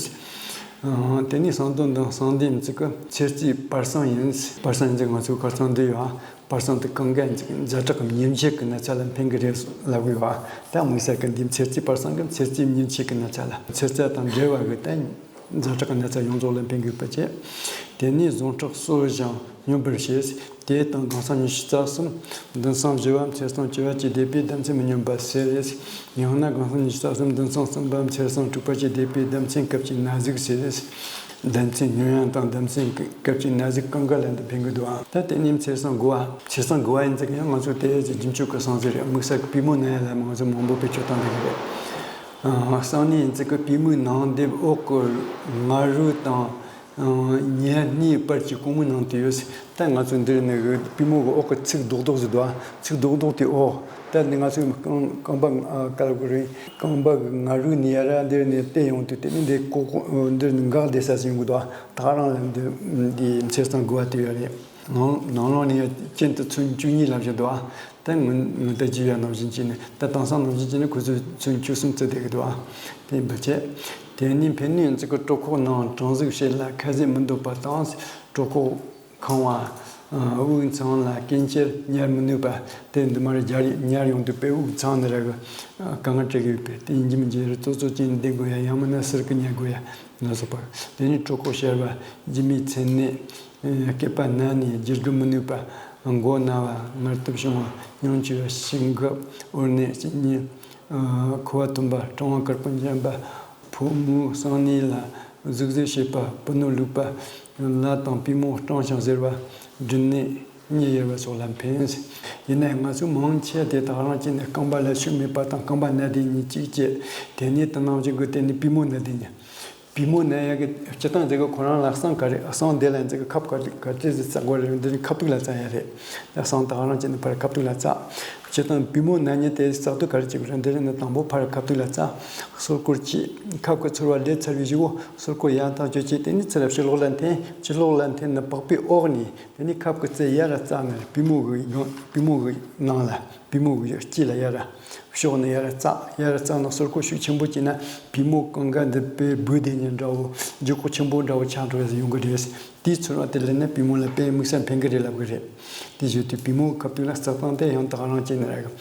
དེ་ནས་གསང་དོན་དང་གསང་ལྡེབ་ཚིག་གི་ཚེ་རྩིས་པར་སང་ཡིན། པར་སང་ཡིན་ཚིག་ང་ཚོའི་ཁར་སང་འདི་ཡོད་ཨ། པར་སང་དེ་གང་ག་ཡིན་ཚིག་ཛ་དྲག་གི་ཉིན་ཕྱེད་ཀྱི་ན་ཚ་ལ་ཕན་གི་རེད་ལབ་གི་ཡོད་ཨ། ད་དམིགས་བསལ་གི་འདི་ཚེ་རྩིས་པར་སང་གི་ཚེ་རྩིས་ཉིན་ཕྱེད་ཀྱི་ན་ཚ་ལ་ཚེ་རྩིས་དང་འབྲེལ་བ་གི་ད། ཛ་དྲག་གི་ན་ཚ་ཡོངས་རྫོགས་ལ་ཕན་དགོས་པ་བཅས། དེ་ནས་ཟུངས་ཁྲག་གསོ་ཞིང་སྙོམས་པར་བྱེད། དེ་དང་དགང་སང་ཉི་ཤུ་རྩ་གསུམ་མདུན་སང་བཞི་བ་མཚེར་སང་བཅུ་བ་བཅས་བསྡེབས་པས་ལྡབ་མཚོན་མི་སྙོམས་པ་ཟེར། ཡང་ན་དགང་སང་ཉི་ཤུ་རྩ་གསུམ་མདུན་སང་གསུམ་པ་མཚེར་སང་དྲུག་པ་བཅས་བསྡེབས་པས་ལྡབ་མཚོན་སྐབས་ཀྱི་ན་ཟུག་ཟེར། ལྡབ་མཚོན་སྙོམས་ཡང་དང་ལྡབ་མཚོན་སྐབས་ཀྱི་ན་ཟུག་གང་ག་ལ་འདི་ཕན་གི་འདུག་ཨང་། ད་དེ་ནས་མཚེར་སང་དགུ་བ། མཚེར་སང་དགུ་བ་ཡིན་ཙང་ཡང་ང་ཚོ་དེ་རྒྱུན་སྤྱོད་ཀྱི་སང་ཟེར་རེད། དམིགས་བསལ་གྱི་པུས་མོ་ན་ཡ་ལ་ང་ཚོ་མང་པོ་བེད་སྤྱོད་བཏང་གི་རེད། གསང་གནས་ཡིན་ཙི་གི་པུས་མོའི་ནང་སྡེབ་འོག་གི་ང་རོ་དང་ཉལ་སྣའི་བར་གྱི་ཀོང་མོའི་ནང་དུ་ཡོད། ད་ང་ཚོ་འདིར་ནི་གི་པུས་མོ་གི་འོག་གི་ཚིགས་རྡོག་རྡོག་ཟེར་འདུག་ཚིགས་རྡོག་རྡོག་དེ་འོག་ད་ནི་ང་ཚོའི་རྐང་རྐང་པ་ག་ལ་གོ་རེད། རྐང་པ་གི་ང་རོའི་ནི་ཡ་ར་འདིར་ནི་བལྟས་ཡོང་དུས་དེ་ནི་འདི་ཀོ་ཀོ་འདིར་ནི་འགག་བསྡད་ས་ཟིན་གི་འདུག་ད་རང་ལ་འདི་འདི་མཚེར་སང་དགུ་བ་དེ་ཡོད་རེད། ནང་ནང་ལོགས་ནས་ཡང་གྱེན་དུ་ཚོན་བཅུ་གཉིས་ལ་བཞག་འདུག་ཨ། ད་ངུ་ངུ་ད་བགྱིས་ཡ་ནང་བཞིན་བྱས་ནས་ད་དེང་སང་ནང་བཞིན་བྱས་ནས་ཁོ་ཚོས་ཚོན་བཅུ་གསུམ་བརྩི་བསྡད་ཀྱི་འདུག་ཨ། དེ་འབུ་ཆེ། དེ་ནས་ཕན་ནུས་ཚིག་གི་གྲོད་ཁོག་ནང་གྲང་ཟུག་བྱེད་ལ་ཁ་ཟས་མི་འདོད་པ་དང་། གྲོད་ཁོག་ཁེངས་པ། དབུགས་འཚང་ལ་སྐད་ཆེར་ཉལ་མི་ནུས་པ། དེ་འདི་མ་རེད། རྒྱ་རིགས་ཉལ་ཡོང་དུས་དཔེ་དབུགས་འཚང་ནི་ར་གི་དཀའ་ངལ་འཕྲད་ཀྱི་ཡོད་པས། དེ་ཡིན་གྱི་མིན་གྱི་རི་ཙོག་ཙོག་ཅན་བསྡད་དགོས་ཡ། ཡང་མིན་ན་ཟུར་གི་ཉལ་དགོས་ཡ་ལ་སོགས་པ། དེ་ནས་གྲོད་ཁོག་གཤེར་བ། ལྗིད་མོའི་མཚན་ནད། སྐེད་པ་ན་ནས་བརྗེ་སྒུག་མི་ནུས་པ། མགོ་ན་བ། ངལ་དུབ་བྱུང་བ། སྙུང་འཇུ་བ། ཤིང་འགག་འོར་ནད། གཅིན་སྙི། ཁུ་བ་འཐུམ་པ། གྲང་བ་དཀར་པོ་འཇམ་པ། ཕོ་མོའི་གསང་གནས་ལ་ཟུག་གཟེར་བྱེད་པ། སྤུ་ནོར་ལུག་པ། ལ་དང་པུས་མོ་སྐྲངས་ཤིང་གཟེར་བ། སྦྲུལ་ནད། མྱི་ཡེར་བ་སོགས་ལ་ཕན། ཡིན་ནའང་ང་ཚོ་མང་ཆེ་དེ་དག་རང་བྱས་ནས་རྐང་པ་ལ་ཤུགས་མེད་པ་དང་རྐང་པ་ན་དེ་ཉིད་གཅིག་བྱས། དེ་ནས་དེ་ནང་བཞིན་གྱི་དེ་ནི་པུས་མོ་ན་དེ་ཉིད། པུས་མོ་ན་ཡ་གི་སྤྱིར་བཏང་འཛེག་གི་ཁོ་རང་ལ་གསང་ག་རེ། གསང་དེ་ལ་འཛེག་གི་ཁབ་ག་རེ་ག་ཅི་ཟིག་བཙག་དགོས་རེད། འདི་ནི་ཁབ་ཏུག་ལ་བཙག་ཡ་རེད། གསང་དག་རང་བྱས་ནས་ཕར་ཁབ་ཏུག་ལ་བཙག་སྤྱིར་བཏང་པུས་མོ་ན་ཉིད་དེ་བཙག་དུས་ག་རེ་བྱེད་དགོས་རེད། འདི་རེད་ན་དང་པོ་ཕར་ཁབ་ཏུག་ལ་བཙག་སོར་སྐོར་གྱིས་ཁབ་ཀྱི་ཚོར་བ་ལས་ཚར་བའི་གཞུག་གུ་སོར་སྐོར་ཡང་དག་བཅོས་བྱས། དེ་ནས་ཚུར་ཕྱི་ལོགས་ལ་འཐེན། ཕྱི་ལོགས་ལ་འཐེན་ནས་པགས་པའི་འོག་ནས་དེ་ནས་ཁབ་ཀྱི་རྩེ་ཡར་བཙག་ནས་པུས་མོ་གི་སྒང་པུས་མོ་གི་ནང་ལ། པུས་མོ་གི་དཀྱིལ་ལ་ཡར་ཕྱོགས་ནས་ཡར་བཙག་ཡར་བཙག་ན་སོར་སྐོར་ཤུགས་ཆེན་པོ་བྱས་ན་པུས་མོ་གང་ག་འདི་དཔེ་འབུ་དེ་ཉིད་འདྲ་བོ་ལྗིད་ཁོག་ཆེན་པོ་འདྲ་བོ་ཆགས་འགྲོ་ཡ་ཡོང་གི་རེད། དེའི་ཚོར་བ་དེ་ལེན་ན་པུས་མོ་ལ་དཔེ་དམིགས་བསལ་ཕན་གི་རེད་ལབ་གི་རེད། དེ་བཞིན་དུ་པུས་མོ་ཁ་ཐུག་ལ་བཙག་སྟངས་དེ་ཡང་དག་རང་བྱས་ནས་ར་གི་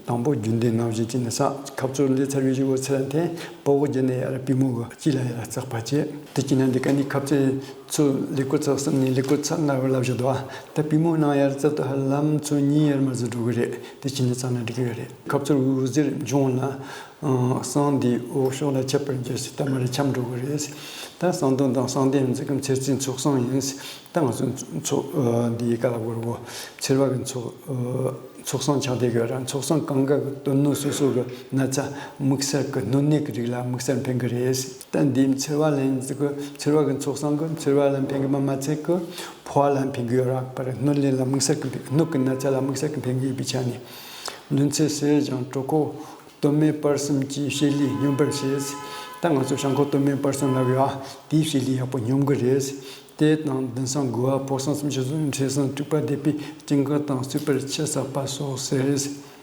དང་པོ་རྒྱུན་ལྡན་ནང་བཞིན་བྱས་ནས་བཙག་ཁབ་ཚུར་ལས་ཚར་བའི་གཞུག་གུ་ཚུར་འཐེན། པགས་པོ་བརྒྱུད་ནས་ཡར་པུས་མོ་གི་དཀྱིལ་ལ་ཡར་བཙག་པ་བྱས། དེ་བྱས་ན་འདི་ག་ནི་ཁབ་ཚུར། ཚུར་ཀླད་ཀོར་ཚེག་གསུམ་ནས་ཀླད་ཀོར་ཚེག་ལྔ་བར་ལ་བཞག་འདུག་ཨ། ད་པུས་མོ་ནང་ཡར་བཙག་ཏུ་ཧ་ལམ་ཚུར་གཉིས་ཡར་མར་ཟིག་འགྲོ་གི་རེད། དེ་བྱས་ནས་བཙག་ན་འགྲིག་གི་ཡོད་རེད། ཁབ་ཚུར་དབུགས་གཟེར་འབྱུང་ལ། གསང་འདིའི་འོག་ཕྱོགས་ལ་ཁྱབ་པར་འགྱུར་ཟེར། ད་མར་འཁྱམས་འགྲོ་གི་རེད། ད་གསང་དོན་དང་གསང་ལྡེབ་ཡིན་ཙང་མཚེར་རྩིས་ཚོགས་གསང་ཡིན། ད་ང་ཚོ་ཚོགས་འདིའི་ཀ་ལ་གོ་ར་གོ་མཚེར་བ་གི་ཚོགས། ཚོགས་གསང་ཆགས་བསྡད་ཡོད་ར། ཚོགས་གསང་གང་ག་གི་དོན་སྣོད་སོ་སོ་གི་ན་ཚ་དམིགས་བསལ་གི་སྣོད་ནད་ཀྱི་རིགས་ལ་དམིགས་བསལ་ཕན་གི་རེད། ད་འདིའི་མཚེར་བ་ལ་ཡིན་ཙི་གི་མཚེར་བ་གི་ཚོགས་གསང་གི་མཚེར་བ་ལ་ཕན་གི་མ་མ་ཚད་གི་ཕོ་བ་ལ་ཕན་གི་ཡོད་ར། པར་སྣོད་ལེན་ལ་དམིགས་བསལ་གི་སྣོད་ཀྱི་ན་ཚ་ལ་དམིགས་བསལ་གི་ཕན་གི་ཡོད་པའི་ཆ་ནས། ལུས་ཚེ་ཟེར་ཀྱང་གྲོད་ཁོག་སྟོད་སྨད་བར་གསུམ་གྱི་བྱེད་ལས་སྙོམས་པར་བྱེད། ད་ང་ཚོ་བྱང་ཁོག་སྟོད་སྨད་བར་གསུམ་ལབ་ཡོད་ཨ། དེའི་བྱེད་ལས་ཡག་པོ་སྙོམས་གི་རེད། དེ་དང་མདུན་སང་དགུ་བ་ཕོ་གསང་སུམ་ཅུ་སོ་མཚེར་གསང་དྲུག་པ་བསྡེབས་པས་སྐྱིན་གང་དང་གསུས་པར་ཆུ་བསགས་པ་སོགས་ཟེར།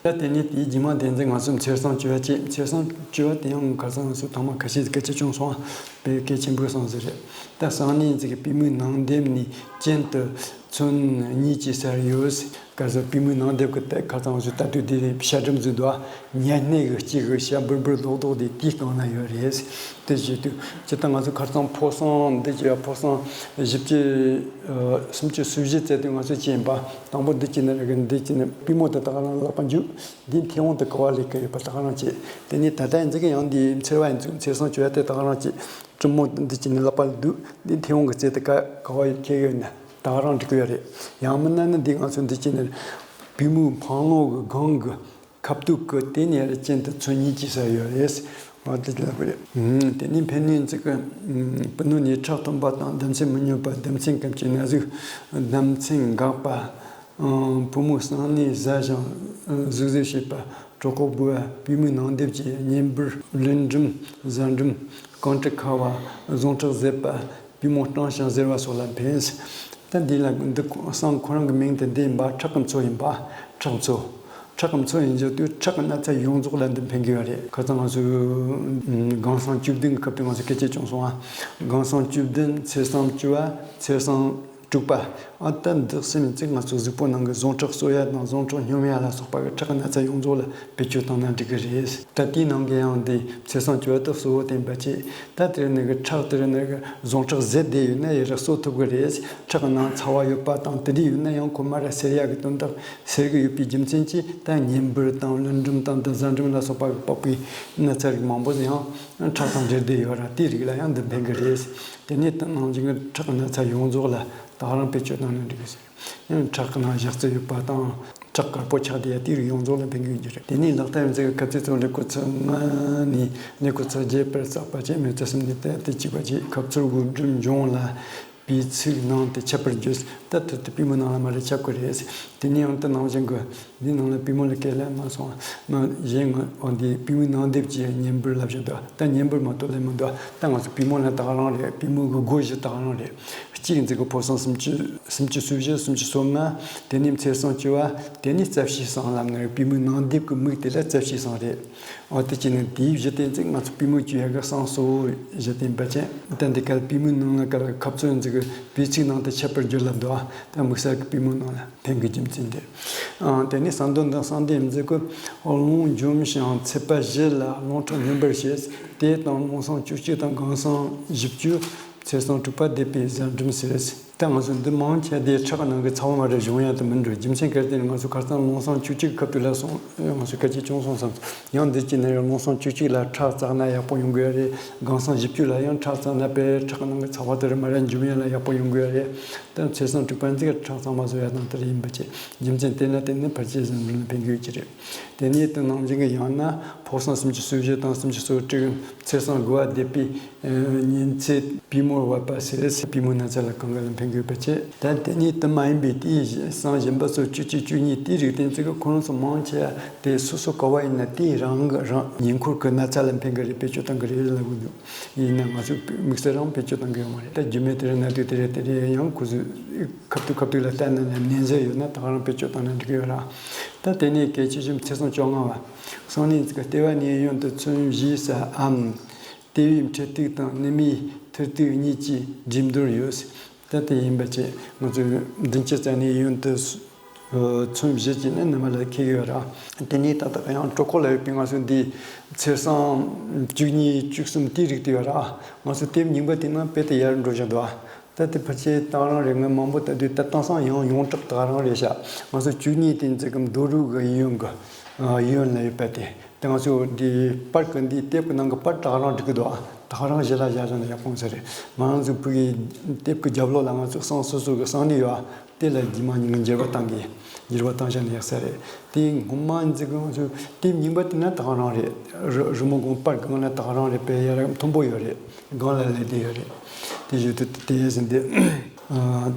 ད་དེ་ནས་དེའི་རྗེས་མ་དེ་ཚོ་ང་ཚོ་མཚེར་གསང་བཅུ་བ་བཅས། མཚེར་གསང་བཅུ་བ་དེ་ཡང་ཁ་སང་ང་ཚོ་ཐེངས་མ་ཁ་ཤས་སྐད་ཆ་བྱུང་སོང་བས་གལ་ཆེན་པོའི་གསང་ཟིག་རེད། ད་གསང་གནས་ཚིག་གི་པུས་མོའི་ནང་ལྡེབས་ནས་གྱེན་དུ་ཚོན་གཉིས་ཀྱི་སར་ཡོད། ག་ཟེར་པུས་མོའི་ནང་ལྡེབས་ཀྱི་ད་ཁ་སང་ང་ཚོ་ལྟ་དུས་དེ་ཤ་སྦྲུམ་ཟིག་འདུག་ཨ། ཉལ་སྣེ་གི་དཀྱིལ་གི་ཤ་འབུར་འབུར་རྡོག་རྡོག་དེ་དེའི་སྟེང་ན་ཡོད་རེད། དེ་བྱེད་དུས་སྤྱིར་བཏང་ང་ཚོ་ཁ་སང་ཕོ་གསང་འདི་བྱས་ཡ་ཕོ་གསང་བཞི་བཅུ་སུམ་ཅུ་སོ་བཞི་བཙལ་དུས་ང་ཚོ་ཅི་ཡིན་པ། དང་པོ་འདི་བྱས་ནས་རེད་གི་འདི་བྱས་ནས་པུས་མོ་དེ་དག་རང་ལག་པ་འཇུག་འདི་མཐེ་བོང་དེ་ག་བ་ལས་ཀ་ཡོད་པ་དག་རང་བྱེད། དེ་ནས་ད་ལྟ་ཡིན་ཙི་གི་ཡང་འདི་མཚེར་བ་ཡིན་ཙི་མཚེར་གསང་བཅུ་བ་དེ་དག་རང་བྱེད། གྲུ་མོ་འདི་བྱས་ནས་ལག་པ་ལ་འདུག་འདི་མཐེ་བོང་གི་རྩེ་དེ་ག་ག་བ་ཁྱེར་ཡོད་ན་དག་རང་འགྲིག་གི་ཡོད་རེད། ཡང་མིན་ན་ནི་འདི་ང་ཚོ་འདི་བྱས་ནས་པུས་མོའི་འཕང་ལོང་གི་སྒང་གི་ཁ་ཐུག་གི་དེ་ནས་རི་ཅན་དུ་ཚོན་གཉིས་ཀྱི་ས་ཡོད་རེད། འོ་དེ་ལ་བར། དེ་ནས་ཕན་ནུས་ཚིག་གི་པུ་ནུ་ནས་ཁྲག་ཐོན་པ་དང་། ལྡེ་མཚན་མི་སྙོམས་པ། ལྡེ་མཚན་སྐམ་གྱི་ན་ཟུག་ལྡེ་མཚན་འགག་པ། པུས་མོ་གསང་ནས་ཟ་ཞིང་ཟུག་ཟུག་བྱེད་པ། གྲོད་ཁོག་སྦོས་པ། པུས་མོའི་ནང་འདེབས་ཀྱི་གཉན་འབུར། ལུས་འགྲིམ། གཟན་འགྲིམ། རྐང་དྲི་ཁ་བ། ཟུངས་ཁྲག་ཟད་པ། པུས་མོ་སྐྲངས་ཤིང་གཟེར་བ་སོགས་ལ་ཕན། ད་འདི་ལ་འདི་གསང་ཁོ་རང་གི་མིང་དེ་འདི་ཡིན་པ། ཁྲག་གི་མཚོ་ཡིན་པ། ཁྲག་མཚོ། ཁྲག་གི་མཚོ་ཡིན་རྒྱུ་དུས་ཁྲག་གི་ན་ཚ་ཡོངས་རྫོགས་ལ་འདི་ཕན་གི་ཡོད་རེད། ཁ་སང་ང་ཚོས་ཨུམ་སྒང་གསང་བཅུ་བདུན་གྱི་སྐབས་དུ་ང་ཚོས་སྐད་ཆ་བྱུང་སོང་ཨ། སྒང་གསང་བཅུ་བདུན། ཚེས་གསུམ་བཅུ་བ། ཚེས་གསུམ་དྲུག་པ། ཨ་ད་འདི་སེམས་ཚིག་ང་ཚོ་གཟུགས་པོ་ནང་གི་ཟུངས་ཁྲག་གསོ་ཡ་དང་ཟུངས་ཁྲག་སྙོམས་ཡ་ལ་སོགས་པ་གི་ཁྲག་གི་ན་ཚ་ཡོངས་རྫོགས་ལ་བེད་སྤྱོད་བཏང་ན་འགྲིག་གི་རེད། ད་དེའི་ནང་གི་ཡང་འདི་ཚེས་གསུམ་བཅུ་བ་དེ་གཙོ་བོ་བསྟན་པ་བྱས། ད་དེར་ནི་གི་ཁྲག་དེར་ནི་གི་ཟུངས་ཁྲག་ཟད་བསྡད་ཡོད་ན་ཡི་རེ་གསོ་ཐུབ་གི་རེད། ཁྲག་གི་ནང་ཚ་བ་ཡོད་པ་དང་དེ་འདྲ་ཡོད་ན་ཡང་ཁོ་མར་སེལ་ཡ་གི་དོན་དག་སེལ་གི་ཡོད་པའི་རྒྱུ་མཚན་གྱིས། ད་གཉན་འབུར་དང་ལུས་འགྲིམ་དང་འདི་གཟན་འགྲིམ་ལ་སོགས་པ་གི་ཕོག་པའི་ན་ཚ་རིགས་མང་པོ་ཡང་ཁྲག་དང་འབྲེལ་བསྡད་ཡོད་ར། དེའི་རིགས་ལ་ཡང་འདི་ཕན་གི་རེད། དེ་ནས་ད་ནང་བཞིན་གི་ཁྲག་གི་ན་ཚ་ཡོངས་རྫོགས་ལ་ད་ག་རང་བེད་སྤྱོད་བཏང་ན་འགྲིག་གི་ཟེར། ཡང་ཁྲག་གི་ནང་ཞག་རྩི་ཡོད་པ་དང་། ཁྲག་དཀར་པོ་ཆགས་བསྡད་ཡ་དེ་རིགས་ཡོངས་རྫོགས་ལ་ཕན་གྱི་ཡོད་རྒྱུ་རེད། དེ་ནས་ལག་བསྟར་མཛད་པའི་སྐབས་ཚེས་གསུམ་ལེའུ་ཚིག་ལྔ་ནས་ལེའུ་ཚིག་བརྒྱད་བར་བརྩམས་པ་བཅས་མེ་བཙའ་སེམས་ནས་ཏེ་དེ་གཅིག་པ་བཅས་ཁབ་ཚུར་དབུགས་འགྲུབ་འབྱུང་ལ། པུས་ཚིགས་ནང་དུ་ཁྱབ་པར་བརྗོད། ད་ཐུར་དུ་པུས་མོ་ནང་ལ་མར་རེ་ཁྱབ་ཀྱི་རེད། དེ་ནས་ཡང་དུ་ནང་བཞིན་གྱི་འདི་ནང་ལ་པུས་མོ་ལ་སྐད་ལ་མ་སོང་། མ་གཞན་ང་འོ་འདི་པུས་མོའི་ནང་འདེབས་ཀྱི་གཉན་འབུར་ལབ་བཞིན་འདུག་ད་གཉན་འབུར་མ་གཏོགས་ལས་མི་འདུག་ད་ང་ཚོ་པུས་མོ་ལ་ད་ག་རང་རེད། པུས་མོ་གི་སྒོ་བཞི་ད་ག་རང་རེད། གཅིག་འཛི་གི་ཕོ་སང་སུམ་ཅུ་སུམ་ཅུ་སོ་བཞི། སུམ་ཅུ་སོ་ལྔ། དེ་ནས་ཚེས་གསུམ་བཅུ་བ། དེ་ནས་རྩ་བྱིའུ་སང་ལབ་ནི་རེད། པུས་མོའི་ནང་འདེབས་ཀྱི་མིང་དེ་ལ་རྩ་བྱིའུ་སང་རེད། འོ་དེ་བྱས་ནས་དེའི་བཞི་དེ་ཚིག་ང་ཚོ་པུས་མོ་བཅོས་ཡ་གི་སང་གཙོ་བོ་བཞི་དེ་ཡིན་པ་བྱས། ད་འདི་ག་ལ་པུས་མོའི་ནང་ལ་ག་ལ་ཁབ་ཚུར་འཛི་གི་པུས་ཚིགས་ནང་དུ་ཁྱབ་པར་བརྗོད་ལབ་འདུག་ད་དམིགས་བསལ་གྱི་པུས་མོའི་ནང་ལ་ཕན་གྱི་རྒྱུ་མཚན་དེ། ཨང་། དེ་ནས་གསང་དོན་དང་གསང་བདེ་འཛི་གི་རླུང་འཇོམས་ཤིང་ཚད་པ་བཞི་ལ་རླུང་ཁྲག་སྙོམས་པར་བྱེད། དེ་དང་རླུང་སང་བཅུ་གཅིག་དང་སྒང་སང་བཞི་བཅུ། ཚེས་གསུམ་དྲུག་པ་བསྡེབས་པའི་གཟན་འགྲིམ་ཟེར། ད་ང་ཚོ་འདི་མང་ཆེ་དེ་ཁྲག་ནང་གི་ཚ་བ་མ་རེད་བྱུང་ཡ་དེ་མི་འགྲོ། རྒྱུ་མཚན་གལ་ཏེ་ང་ཚོ་ཁ་སང་རླུང་སང་བཅུ་གཅིག་སྐབས་དུས་ལ་སོང་། ང་ཚོ་སྐད་ཆ་བྱུང་སོང་བསམ། ཡང་འདི་གཅིག་ནས་རླུང་སང་བཅུ་གཅིག་ལ་ཁྲག་བཙགས་ན་ཡག་པོ་ཡོང་གི་ཡ་རེད། སྒང་སང་བཞི་བཅུ་ལ་ཡང་ཁྲག་བཙགས་ན་དཔེ་ཁྲག་ནང་གི་ཚ་བ་དེ་རེད་མ་རེད་འཇུམ་ཡ་ལ་ཡག་པོ་ཡོང་གི་ཡ་རེད། ད་ཚེས་གསུམ་དྲུག་པ་འཛི་གི་ཁྲག་གཙང་མ་བཟོ་ཡ་དང་དེ་རེད་ཡིན་པ་བྱས། རྒྱུ་མཚན་དེ་ན་དེ་ནི་ཕལ་ཆེར་གཟན་འགྲིམ་ལ་ཕན་གི་ཡོད་ཀྱི་རེད། དེ་ནས་དེ་ནང་བཞིན་གྱི་ཡང་ན་ཕོ་སང་སུམ་ཅུ་སོ་བཞི་དང་སུམ་ཅུ་སོ་དྲུག་ཚེས་གསུམ་དགུ་བ་བསྡེབས་པའི་ཉིན་ཚེས་པུས་མོར་བབས་པ་ཟེར། པུས་མོའི་ན་ཚ་ལ་གང་ག་ལ་ཕན་གི་ཡོད་པ་བྱས། ད་དེ་ནས་དེ་མ་ཡིན་པའི་དེའི་སང་གཞན་པ་ཚོ་བཅུ་གཅིག་བཅུ་གཉིས་དེའི་རིགས་དེ་ཚོ་གི་ཁོ་རང་ཚོ་མང་ཆེ་བ་དེ་སོ་སོ་ག་བ་ཡིན་ན་དེའི་རང་གི་རང་ཉེ་འཁོར་གྱི་ན་ཚ་ལ་ཕན་གི་རེད། བེད་སྤྱོད་བཏང་གི་རེད་ལབ་གི་འདུག་ཡིན་ན་ང་ཚོས་དམིགས་བསལ་རང་བེད་སྤྱོད་གཏོང་གི་ཡོད་མ་རེད། ད་རྒྱུ་མེད་དེ་རེད་ན་དུས་དེ་རེད་དེ་རེད། ཡང་ཁོ་ཚོས་ཁ་ཐུག་ཁ་ཐུག་ལ་བལྟས་ན་ནས་ནན་ཟེར་ཡོད་ན་ད་ག་རང་བེད་སྤྱོད་བཏང་ན་འགྲིག་གི་ཡོད་ར། ད་དེ་ནས་གལ་ཆེ་ཤོས་ཚེས་གསུམ་བཅོ་ལྔ་བ། གསང་གནས་ཀྱི་ལྟེ་བ་ནས་གཡོན་དུ་ཚོན་བཞི་ས་འམ། ལྟེ་བའི་འཕྲེད་ཐིག་དང་སྣེ་མོའི་ཐིག་ཐིག་གཉིས་ཀྱི་འགྲིམ་དོར་ཡོད། ད་དེ་ཡིན་པ་བྱས་ང་ཚོས་མདུན་སྐྱེད་རྩ་ནས་གཡོན་དུ། ཚོན་བཞི་ཅིག་ནི་ནུ་མ་ལ་འཁེལ་ཡོད་ར། དེ་ནས་ད་ལྟ་ཡང་གྲོད་ཁོག་ལ་ཡོད་པའི་ང་ཚོ་འདི་ཚེས་གསུམ་བཅུ་གཉིས་བཅུ་གསུམ་དེའི་རིགས་དེ་ཡོད་ར། ང་ཚོ་དེབ་རྙིང་པ་དེ་ནང་དཔེ་དེ་ཡར་འགྲོ་བཞིན་འདུག་ད་དེ་ཕལ་ཆེར་དེང་རང་རེད། ང་མང་པོ་ལྟ་དུས་ད་དེང་སང་ཡང་ཡོངས་གྲགས་དེ་ག་རང་རེད་ཤག་ང་ཚོ་བཅུ་གཉིས་དེ་འཛི་གམ་རྡོ་རུག་གི་གཡས་གཡོན་གི་གཡས་གཡོན་ལ་ཡོད་པ་དེ། དེ་ང་ཚོ་འདི་པར་གི་འདི་དེབ་གི་ནང་གི་པར་དེ་ག་རང་འགྲིག་གི་འདུག་ད་ག་རང་ཞལ་ལག་བཞག་བཞག་ན་ཡག་པོ་ཟེར་རེད། ང་རང་ཚོ་ཕ་གི་དེབ་གི་རྒྱབ་ལོགས་ལ་ང་ཚོ་གསང་སོ་སོ་གི་གསང་གནས་ཡོད། དེ་ལ་རྗེས་མ་ཉིན་འགྱུར་བ་བཏང་གི། འགྱུར་བ་བཏང་བཞག་ན་ཡག་ས་རེད། དེ་སྔོན་མ་འཛི་གི་ང་ཚོ་དེབ་རྙིང་པ་དེ་ན་ད་ག་རང་རེད། རི་རི་མོ་དགོན་པར་སྒང་ལ་ད་ག་རང་རེད། དཔེ་ཡར་མཐོན་པོ་ཡོད་རེད། སྒང་ལ་ལས་དེ་ཡོད་རེད། དེ་བཞིན་དུ་དེ་ཟིན་ཏེ་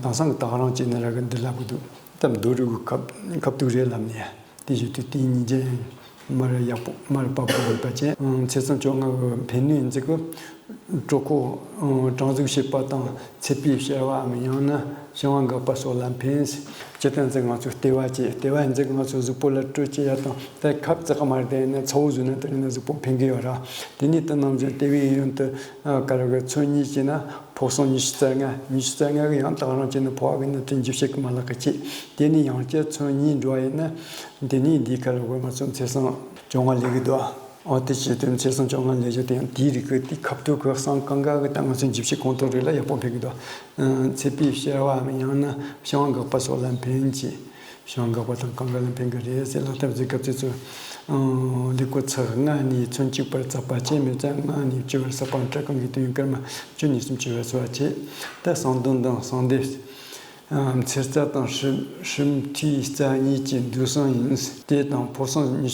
དེང་སང་གི་ད་ག་རང་བྱས་ན་ར་གི་འདི་ལབ་གི་འདུག་ད་རྡོ་རུག་གི་ཁབ་ཁབ་ཏུ་རེད་ལབ་ནས། དེ་བཞིན་དུ་དེའི་ཉིན་རྒྱན་མར་ཡག་པོ་མར་པགས་པོ་ཡོད་པ་ཅན། ཚེས་གསུམ་བཅོ་ལྔ་གི་ཕན་ནུས་འཛི་གི་གྲོད་ཁོག་གྲང་ཟུག་བྱེད་པ་དང་ཚད་པའི་བྱ་བའམ་ཡང་ན་བྱིང་བ་འགག་པ་སོགས་ལ་ཕན། སྤྱིར་བཏང་འཛི་ང་ཚོའི་ལྟེ་བ་བཅས་ལྟེ་བ་འཛི་ང་ཚོའི་གཟུགས་པོ་ལ་དྲོད་སྐྱེད་ཡ་དང་ད་ཁབ་ཙག་མ་རེད། དེ་ནས་ཚ་བོ་བཟོས་ན་དེ་རིང་ན་གཟུགས་པོ་ཕན་གི་ཡོད་ར། དེ་ནས་དེ་ནང་བཞིན་ལྟེ་བའི་གཡོན་དུ་ག་རེ་གི་ཚོན་གཉིས་བྱས་ན། ཕོ་སང་ཉི་ཤུ་རྩ་ལྔ། ཉི་ཤུ་རྩ་ལྔ་གི་ཡང་དག་རང་བྱས་ན་ཕོ་བ་གི་ནི་དོན་འཇིབ་བྱེད་ཀྱི་མ་ལག་གི་ཆེད། དེ་ནི་ཡང་བསྐྱར་ཚོན་གཉིས་འགྲོ་བ་ཡིན་ན། དེ་ནི་འདིའི་ཁ་ལ་འོ་ང་ཚོ་ཚེས་གསུམ་བཅོ་ལྔ་ལས་གི་འདུག་འོ་དེ་བྱེད་དུས་ཚེས་གསུམ་བཅོ་ལྔ་ལས་གི་དེ་ཡང་དེའི་རིགས་ཀྱི་དེ་ཁ་ཐུག་གི་གསང་གང་ག་གི་ད་ང་ཚོ་འཇིབ་བྱེད་གང་ཐུབ་རིགས་ལ་ཡག་པོ་ཕན་གི་འདུག་ཚད་པའི་བྱ་བའམ་ཡང་ན་བྱིང་བ་འགག་པ་སོགས་ལ་ཕན་ཅིང་། བྱིང་བ་འགག་པ་དང་གང་ག་ལ་ཕན་གི་རེད་ཟེར། ལག་ཐབས་ཟེར་སྐབས་ཚེ་ཚོ། ལེའུ་ཚིག་ལྔ་ནས་ཚོན་གཅིག་བར་བརྩམས་པ་བཅས་མི་ཚད་ལྔ་ནས་བཅུ་བར་བསགས་པ་འདྲ་གང་གི་དོན་སྐར་མ་བཅུ་ནས་སུམ་ཅུ་བར་བརྩམས་པ་བཅས། ད་གསང་དོན་དང་གསང་བདེ། ཨ། མཚེར་རྩ་དང་ཧྲིལ་ཧྲིལ་མཐུའི་རྩ་གཉིས་ཀྱི་འདུས་སྲང་ཡིན། དེ་དང་ཕོ་སྲང་ཉི་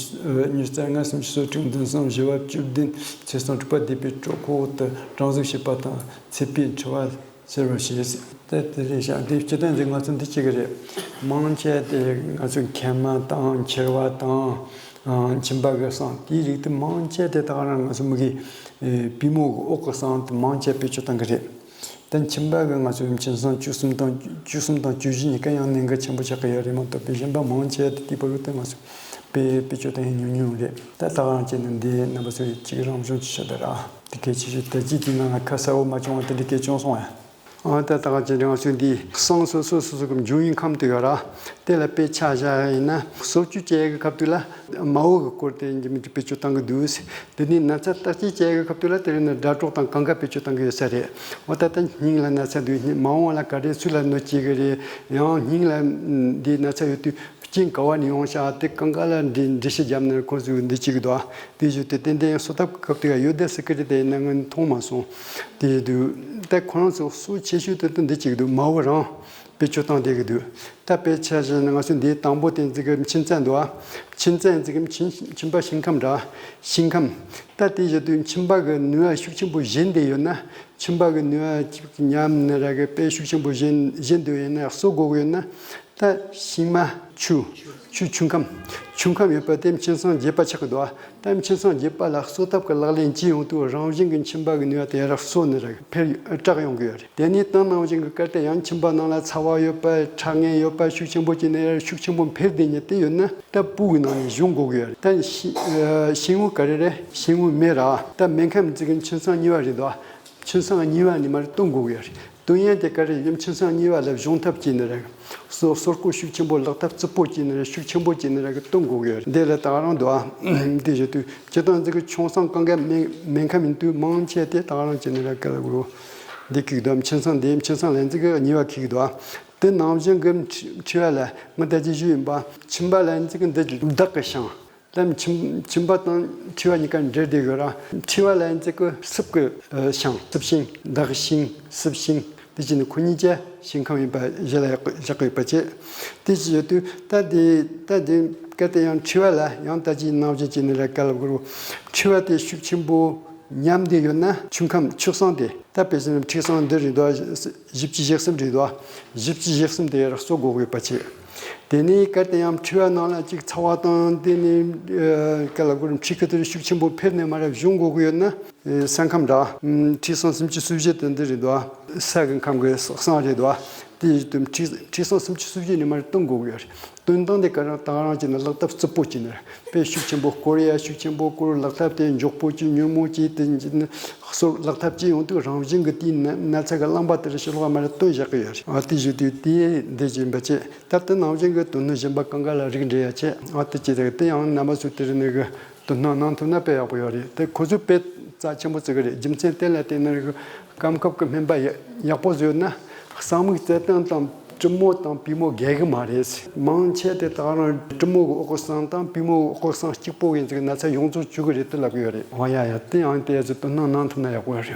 ཉི་ཤུ་རྩ་ལྔ། སུམ་ཅུ་སོ་དྲུག། འདུན་སྲང་བཞི་བ་བཅུ་བདུན། ཚེར་སྲང་དྲུག་པ་སྡེ་པའི་གྲོགས་ཁོག་ཏུ་སྦྲང་གཟུགས་ཕྱེད་པ་དང་ཚད་པའི་འཁྲུ་བ་སེལ་བར་བྱེད། ད་དེ་རེད་ཤག་འདི་སྤྱིར་བཏང་འདི་ང་ཚོ་འདི་གཅིག་གི་རེད། མང་ཆེ་དེ་ང་ཚོ་མཁལ་མ་དང་མཁྲིས་པ་དང་། ཨ། མཆིན་པ་གི་སྲང་དེའི་རིགས་དེ་མང་ཆེ་དེ་ད་ག་རང་ང་ཚོ་མི་གི། ཨེ། པུས་མོ་གི་འོག་གི་སྲང་དེ་མང་ཆེ་བེད་སྤྱོད་གཏང་གི་རེད། ད་མཆིན་པ་གི་ང་ཚོའི་མཆིན་ཚང་བཅུ་གསུམ་དང་བཅུ་གསུམ་དང་བཅུ་བཞི་གཉིས་ཀ་ཡང་གནད་འགག་ཆེན་པོ་ཆགས་ཀྱི་ཡོད་རེད་མ་གཏོགས་པའི་གཞན་པ་མང་ཆེ་དེ་དེའི་བར་དུ་ང་ཚོ་བེད་བེད་སྤྱོད་གཏོང་ཡ་ཉུང་ཉུང་རེད། ད་ད་ག་རང་བྱས་ན་འདི་རྣམ་པ་ཚོ་གཅིག་རང་སྦྱོང་བྱེད་ཤོག་ད་ར་དེ་གལ་ཆེ་ཤོས། ད་ཅི་དེའི་ནང་ལ་ཁ་གསལ་བོ་མ་བྱུང་བ་དེ་འདྲ་སྐད་བྱུང་སོང་ཨ། ཨ། ད་ད་ག་བྱས་ན་ང་ཚོའི་འདི་སྲང་སོ་སོ་སོ་སོ་གི་འབྱུང་བའི་ཁམས་དེ་ཡོད་ར། དེ་ལ་དཔེ་ཆ་བཞག་ཡིན་ན་སོ་བཅོས་བྱེད་ཡ་གི་སྐབས་དུ་ལ་མའོ་གི་སྐོར་དེ་འཇིགས་མེད་ཀྱིས་བེད་སྤྱོད་གཏང་གི་འདུག་དེ་ནས་ན་ཚ་བརྟག་དཔྱད་བྱེད་ཡ་གི་སྐབས་དུ་ལ་དེ་རིང་ནི་སྒྲ་སྒྲོག་དང་གང་ག་བེད་སྤྱོད་གཏང་གི་ཡོད་ས་རེད། འོ་ད་ལྟ་སྙིང་ལ་ན་ཚ་འདུག་མ་འོངས་ལ་ག་རེ་སུ་ལ་གནོད་སྐྱེལ་གི་རེད། ཡང་སྙིང་ལ་འདི་ན་ཚ་ཡོད་དུས་རྐྱེན་ག་བ་ནས་ཡོང་ཤག་དེ་གང་ག་ལ་འགྲེལ་འགྲེལ་བཤད་བརྒྱབ་ན་ཁོང་ཚོས་འདི་བྱེད་གི་འདུག་དེ་བཞིན་དུ་ཏན་ཏན་གསོ་ཐབས་སྐབས་དུ་ཡང་ཡོད་བསྡད་ཟེར་གི་རེད། དེ་ཡིན་ན་ངས་མཐོང་མ་སོང་། དེ་དུས་ད་ཁོ་རང་ཚོ་གཙོ་ཆེ་ཤོས་དེ་ད་འདི་བྱེད་གི་འདུག་མའོ་རང་བེད་སྤྱོད་བཏང་བསྡད་གི་འདུག་ད་དཔེ་ཆ་བཞག་ན་ང་ཚོ་འདིའི་དང་པོ་དེ་འཛི་གི་མཆིན་རྩ་འདུག་ཨ། མཆིན་རྩ་འཛི་གི་མཆིན་མཆིན་པ་ཤིང་ཁམས་ར། ཤིང་ཁམས། ད་དེ་བཞག་དུས་མཆིན་པ་གི་ནུས་པ་ཤུགས་ཆེན་པོ་ཞན་བསྡད་ཡོད་ན། མཆིན་པ་གི་ནུས་པ་ཉམས་ནི་ར་གི་དཔེ་ཤུགས་ཆེན་པོ་ཞན་ཞན་བསྡད་ཡོད་ན་གསོ་དགོས་གི་ཡོད་ན། ད་ཤིང་མ་ཆུ། ཆུ་ཆུ་ཁམས། ཆུ་ཁམས་ཡོད་པ་དེ་མཆིན་ཚང་རྒྱས་པ་ཆགས་གི་འདུག་ཨ། ད་མཆིན་ཚང་རྒྱས་པ་ལ་གསོ་ཐབས་ཀྱི་ལག་ལེན་ཅི་ཡོང་དུས་རང་བཞིན་གྱི་མཆིན་པ་གི་ནུས་པ་དེ་ཡར་གསོ་ནི་ར་འཕེལ་དྲག་ཡོང་གི་ཡོད་རེད། དེ་ནས་ད་ནང་བཞིན་གྱི་གལ་ཏེ་ཡང་མཆིན་པ་ནང་ལ་ཚ་བ་ཡོད་པ་ཁྲག་ངན་ཡོད་པ་ཤུགས་ཆེན་པོ་བྱས་ནས་ཡར་ཤུགས་ཆེན་པོ་འཕེལ་བསྡད་ཉེན་དེ་ཡོད་ན་ད་སྤུ་གི་ནང་ནས་གཞུང་དགོས་གི་ཡོད་རེད། ད་ཤི་ཤིང་བུ་ག་རེ་རེད། ཤིང་བུ་མེ་ར། ད་མེ་ཁམས་འཛི་གི་མཆིན་ཚང་གཉིས་པ་རེད་འདུག་མཆིན་ཚང་གཉིས་པ་ནས་མར་བཏོན་དགོས་གི་ཡོད་རེད། བཏོན་ཡས་དེ་ག་རེ་ཡིན། མཆིན་ཚང་གཉིས་པ་ལ་གཞུང་ཐབས་བྱས་ནི་རེད། གསོ་གསོ་རྐོ་ཤུགས་ཆེན་པོ་ལག་ཐབས་རྩུབ་པོ་བྱས་ནི་རེད། ཤུགས་ཆེན་པོ་བྱས་ནི་རེད་གི་བཏོན་དགོས་གི་ཡོད་རེད། འདི་ལ་ད་ག་རང་འདུག་ཨ། འདི་བཞིན་དུ་སྤྱིར་བཏང་འཛི་གི་ཆུང་སྲང་གང་ག་མེ་མེ་ཁམས་ཡིན་དུས་མང་ཆེ་དེ་ད་ག་རང་བྱས་ནི་རེད་ག་ལ་གུ་རུ། འདི་ཁེག་འདུག་མཆིན་ཚང་འདི་མཆིན་ཚང་ལ་འཛི་གི་གཉིས་པ་ཁེག་འདུག་ཨ། དེ་ནང་བཞིན་གྱི་མཁྲིས་པ་ལ་ང་ད་ཅི་ཞུས་ཡིན་པ། མཆིན་པ་ལ་འཛི་གི་འདི་བདག་གི་ཤིང་། ལ་མཆིན་མཆིན་པ་དང་མཁྲིས་པ་གཉིས་ཀ་འབྲེལ་བསྡད་ཡོད་ར། མཁྲིས་པ་ལ་འཛི་གི་སྲིབ་ཀྱི་ཤིང་། སྲིབ་ཤིང་། བདག་ཤིང་། སྲིབ་ཤིང་། དེ་བཞིན་དུ་ཁོ་གཉིས་ཀྱི་ཤིང་ཁམས་ཡིན་པ་གཞི་ལ་བཞག་གི་ཡོད་པ་བྱས། དེ་བཞིན་དུ་ད་དེ་ད་དེ་གལ་ཏེ་ཡང་མཁྲིས་པ་ལ་ཡང་ད་ཅི་ནང་བཞིན་བྱས་ནས་ར་ག་ལ་གུ་རུ། མཁྲིས་པ་དེ་ཤུགས་ཆེན་པོ་ཉམས་བསྡད་ཡོད་ན་ཆུ་ཁམས་ཆུ་སྲང་དེ། ད་དཔེ་བཞིན་མཁྲིས་སྲང་འདི་རེད་འདུག་བཞི་བཅུ་ཞེ་གསུམ་རེད་འདུག་བཞི་བཅུ་ཞེ་གསུམ་དེ་ཡར་གསོ་དགོས་ཡོད་པ་བྱས། དེ་ནས་གལ་ཏེ་ཡང་མཁྲིས་པ་ནང་ལ་ཅིག་ཚ་བ་དང་དེ་ནས་ཨ་ག་ལ་གུ་རུ་མཁྲིས་ཁུ་དེ་ཤུགས་ཆེན་པོ་འཕེལ་ནས་མར་གཞུང་དགོས་ཀྱི་ཡོད་ན། ཨེ་ས་ཁམས་འདྲ། མཁྲིས་སྲང་སུམ་ཅུ་སོ་བཞི་དེ་འདི་རེད་འདུག་ས་གི་ཁམས་ཀྱི་སྲང་རེད་འདུག་དེ་ཡིན་དུས་མཁྲིས་མཁྲིས་སྲང་སུམ་ཅུ་སོ་བཞི་ནས་མར་བཏོན་དགོས་ཀྱི་ཡོད་རེད། བཏོན་སྟངས་དེ་ག་རང་ད་ག་རང་བྱས་ན་ལག་ཐབས་རྩུབ་པོ་བྱས་ནས་དཔེ་ཤུགས་ཆེན་པོ་སྐོར་ཡ་ཤུགས་ཆེན་པོ་སྐོར། ལག་ཐབས་དེ་མགྱོགས་པོ་བྱས་མྱུར་མོ་བྱས་དེ་བྱས་ནས་གསོ་ལག་ཐབས་ཅི་ཡོང་དུས་རང་བཞིན་གྱི་དེའི་ན་ན་ཚ་གི་རླངས་པ་དེ་ར་ཕྱི་ལོགས་མར་བཏོན་བཞག་གི་ཡོད་རེད། ཨ་དེ་བཞིན་དུ་དེ་འདི་བྱས་པ་བྱས། ད་དེ་ནང་བཞིན་གྱི་དོན་སྣོད་གཞན་པ་གང་ག་ལ་རིགས་འགྲེ་ཡ་བྱས། ཨ་དེ་བྱས་དེ་དེ་ཡང་རྣམ་པ་ཚོས་དེ་རིང་ནས་གི་དོ་སྣང་གནང་ཐུབ་ན་དཔེ་ཡག་པོ་ཡོད་རེད། དེ་ཁོ་ཚོས་དཔེ་རྩ་ཆེན་པོ་བརྩི་གི་རེད། རྒྱུ་མཚན་དེ་ལ་བརྟེན་ནས་རིག་སྐམ་ཁབ་ཀྱི་སྨན་པ་ཡག་ཡག་པོ་བཟོས་ན་གསང་མིག་རྩེ་ལྟུང་དང་གྲུ་མོ་དང་པུས་མོ་འགལ་གི་མ་རེད། མང་ཆེ་དེ་ད་རང་གྲུ་མོ་གི་འོག་གི་སྲང་དང་པུས་མོ་གི་འོག་གི་སྲང་གཅིག་པོ་ཡིན་ཙང་ན་ཚ་ཡོངས་རྫོགས་བཅོས་གི་རེད་དེ་ལབ་གི་ཡོད་རེད། འོ་ཡ་ཡ་དེ་ཡང་དེ་ཚོ་དོ་སྣང་གནང་ཐུབ་ན་ཡག་པོ་ཡོད་རེད།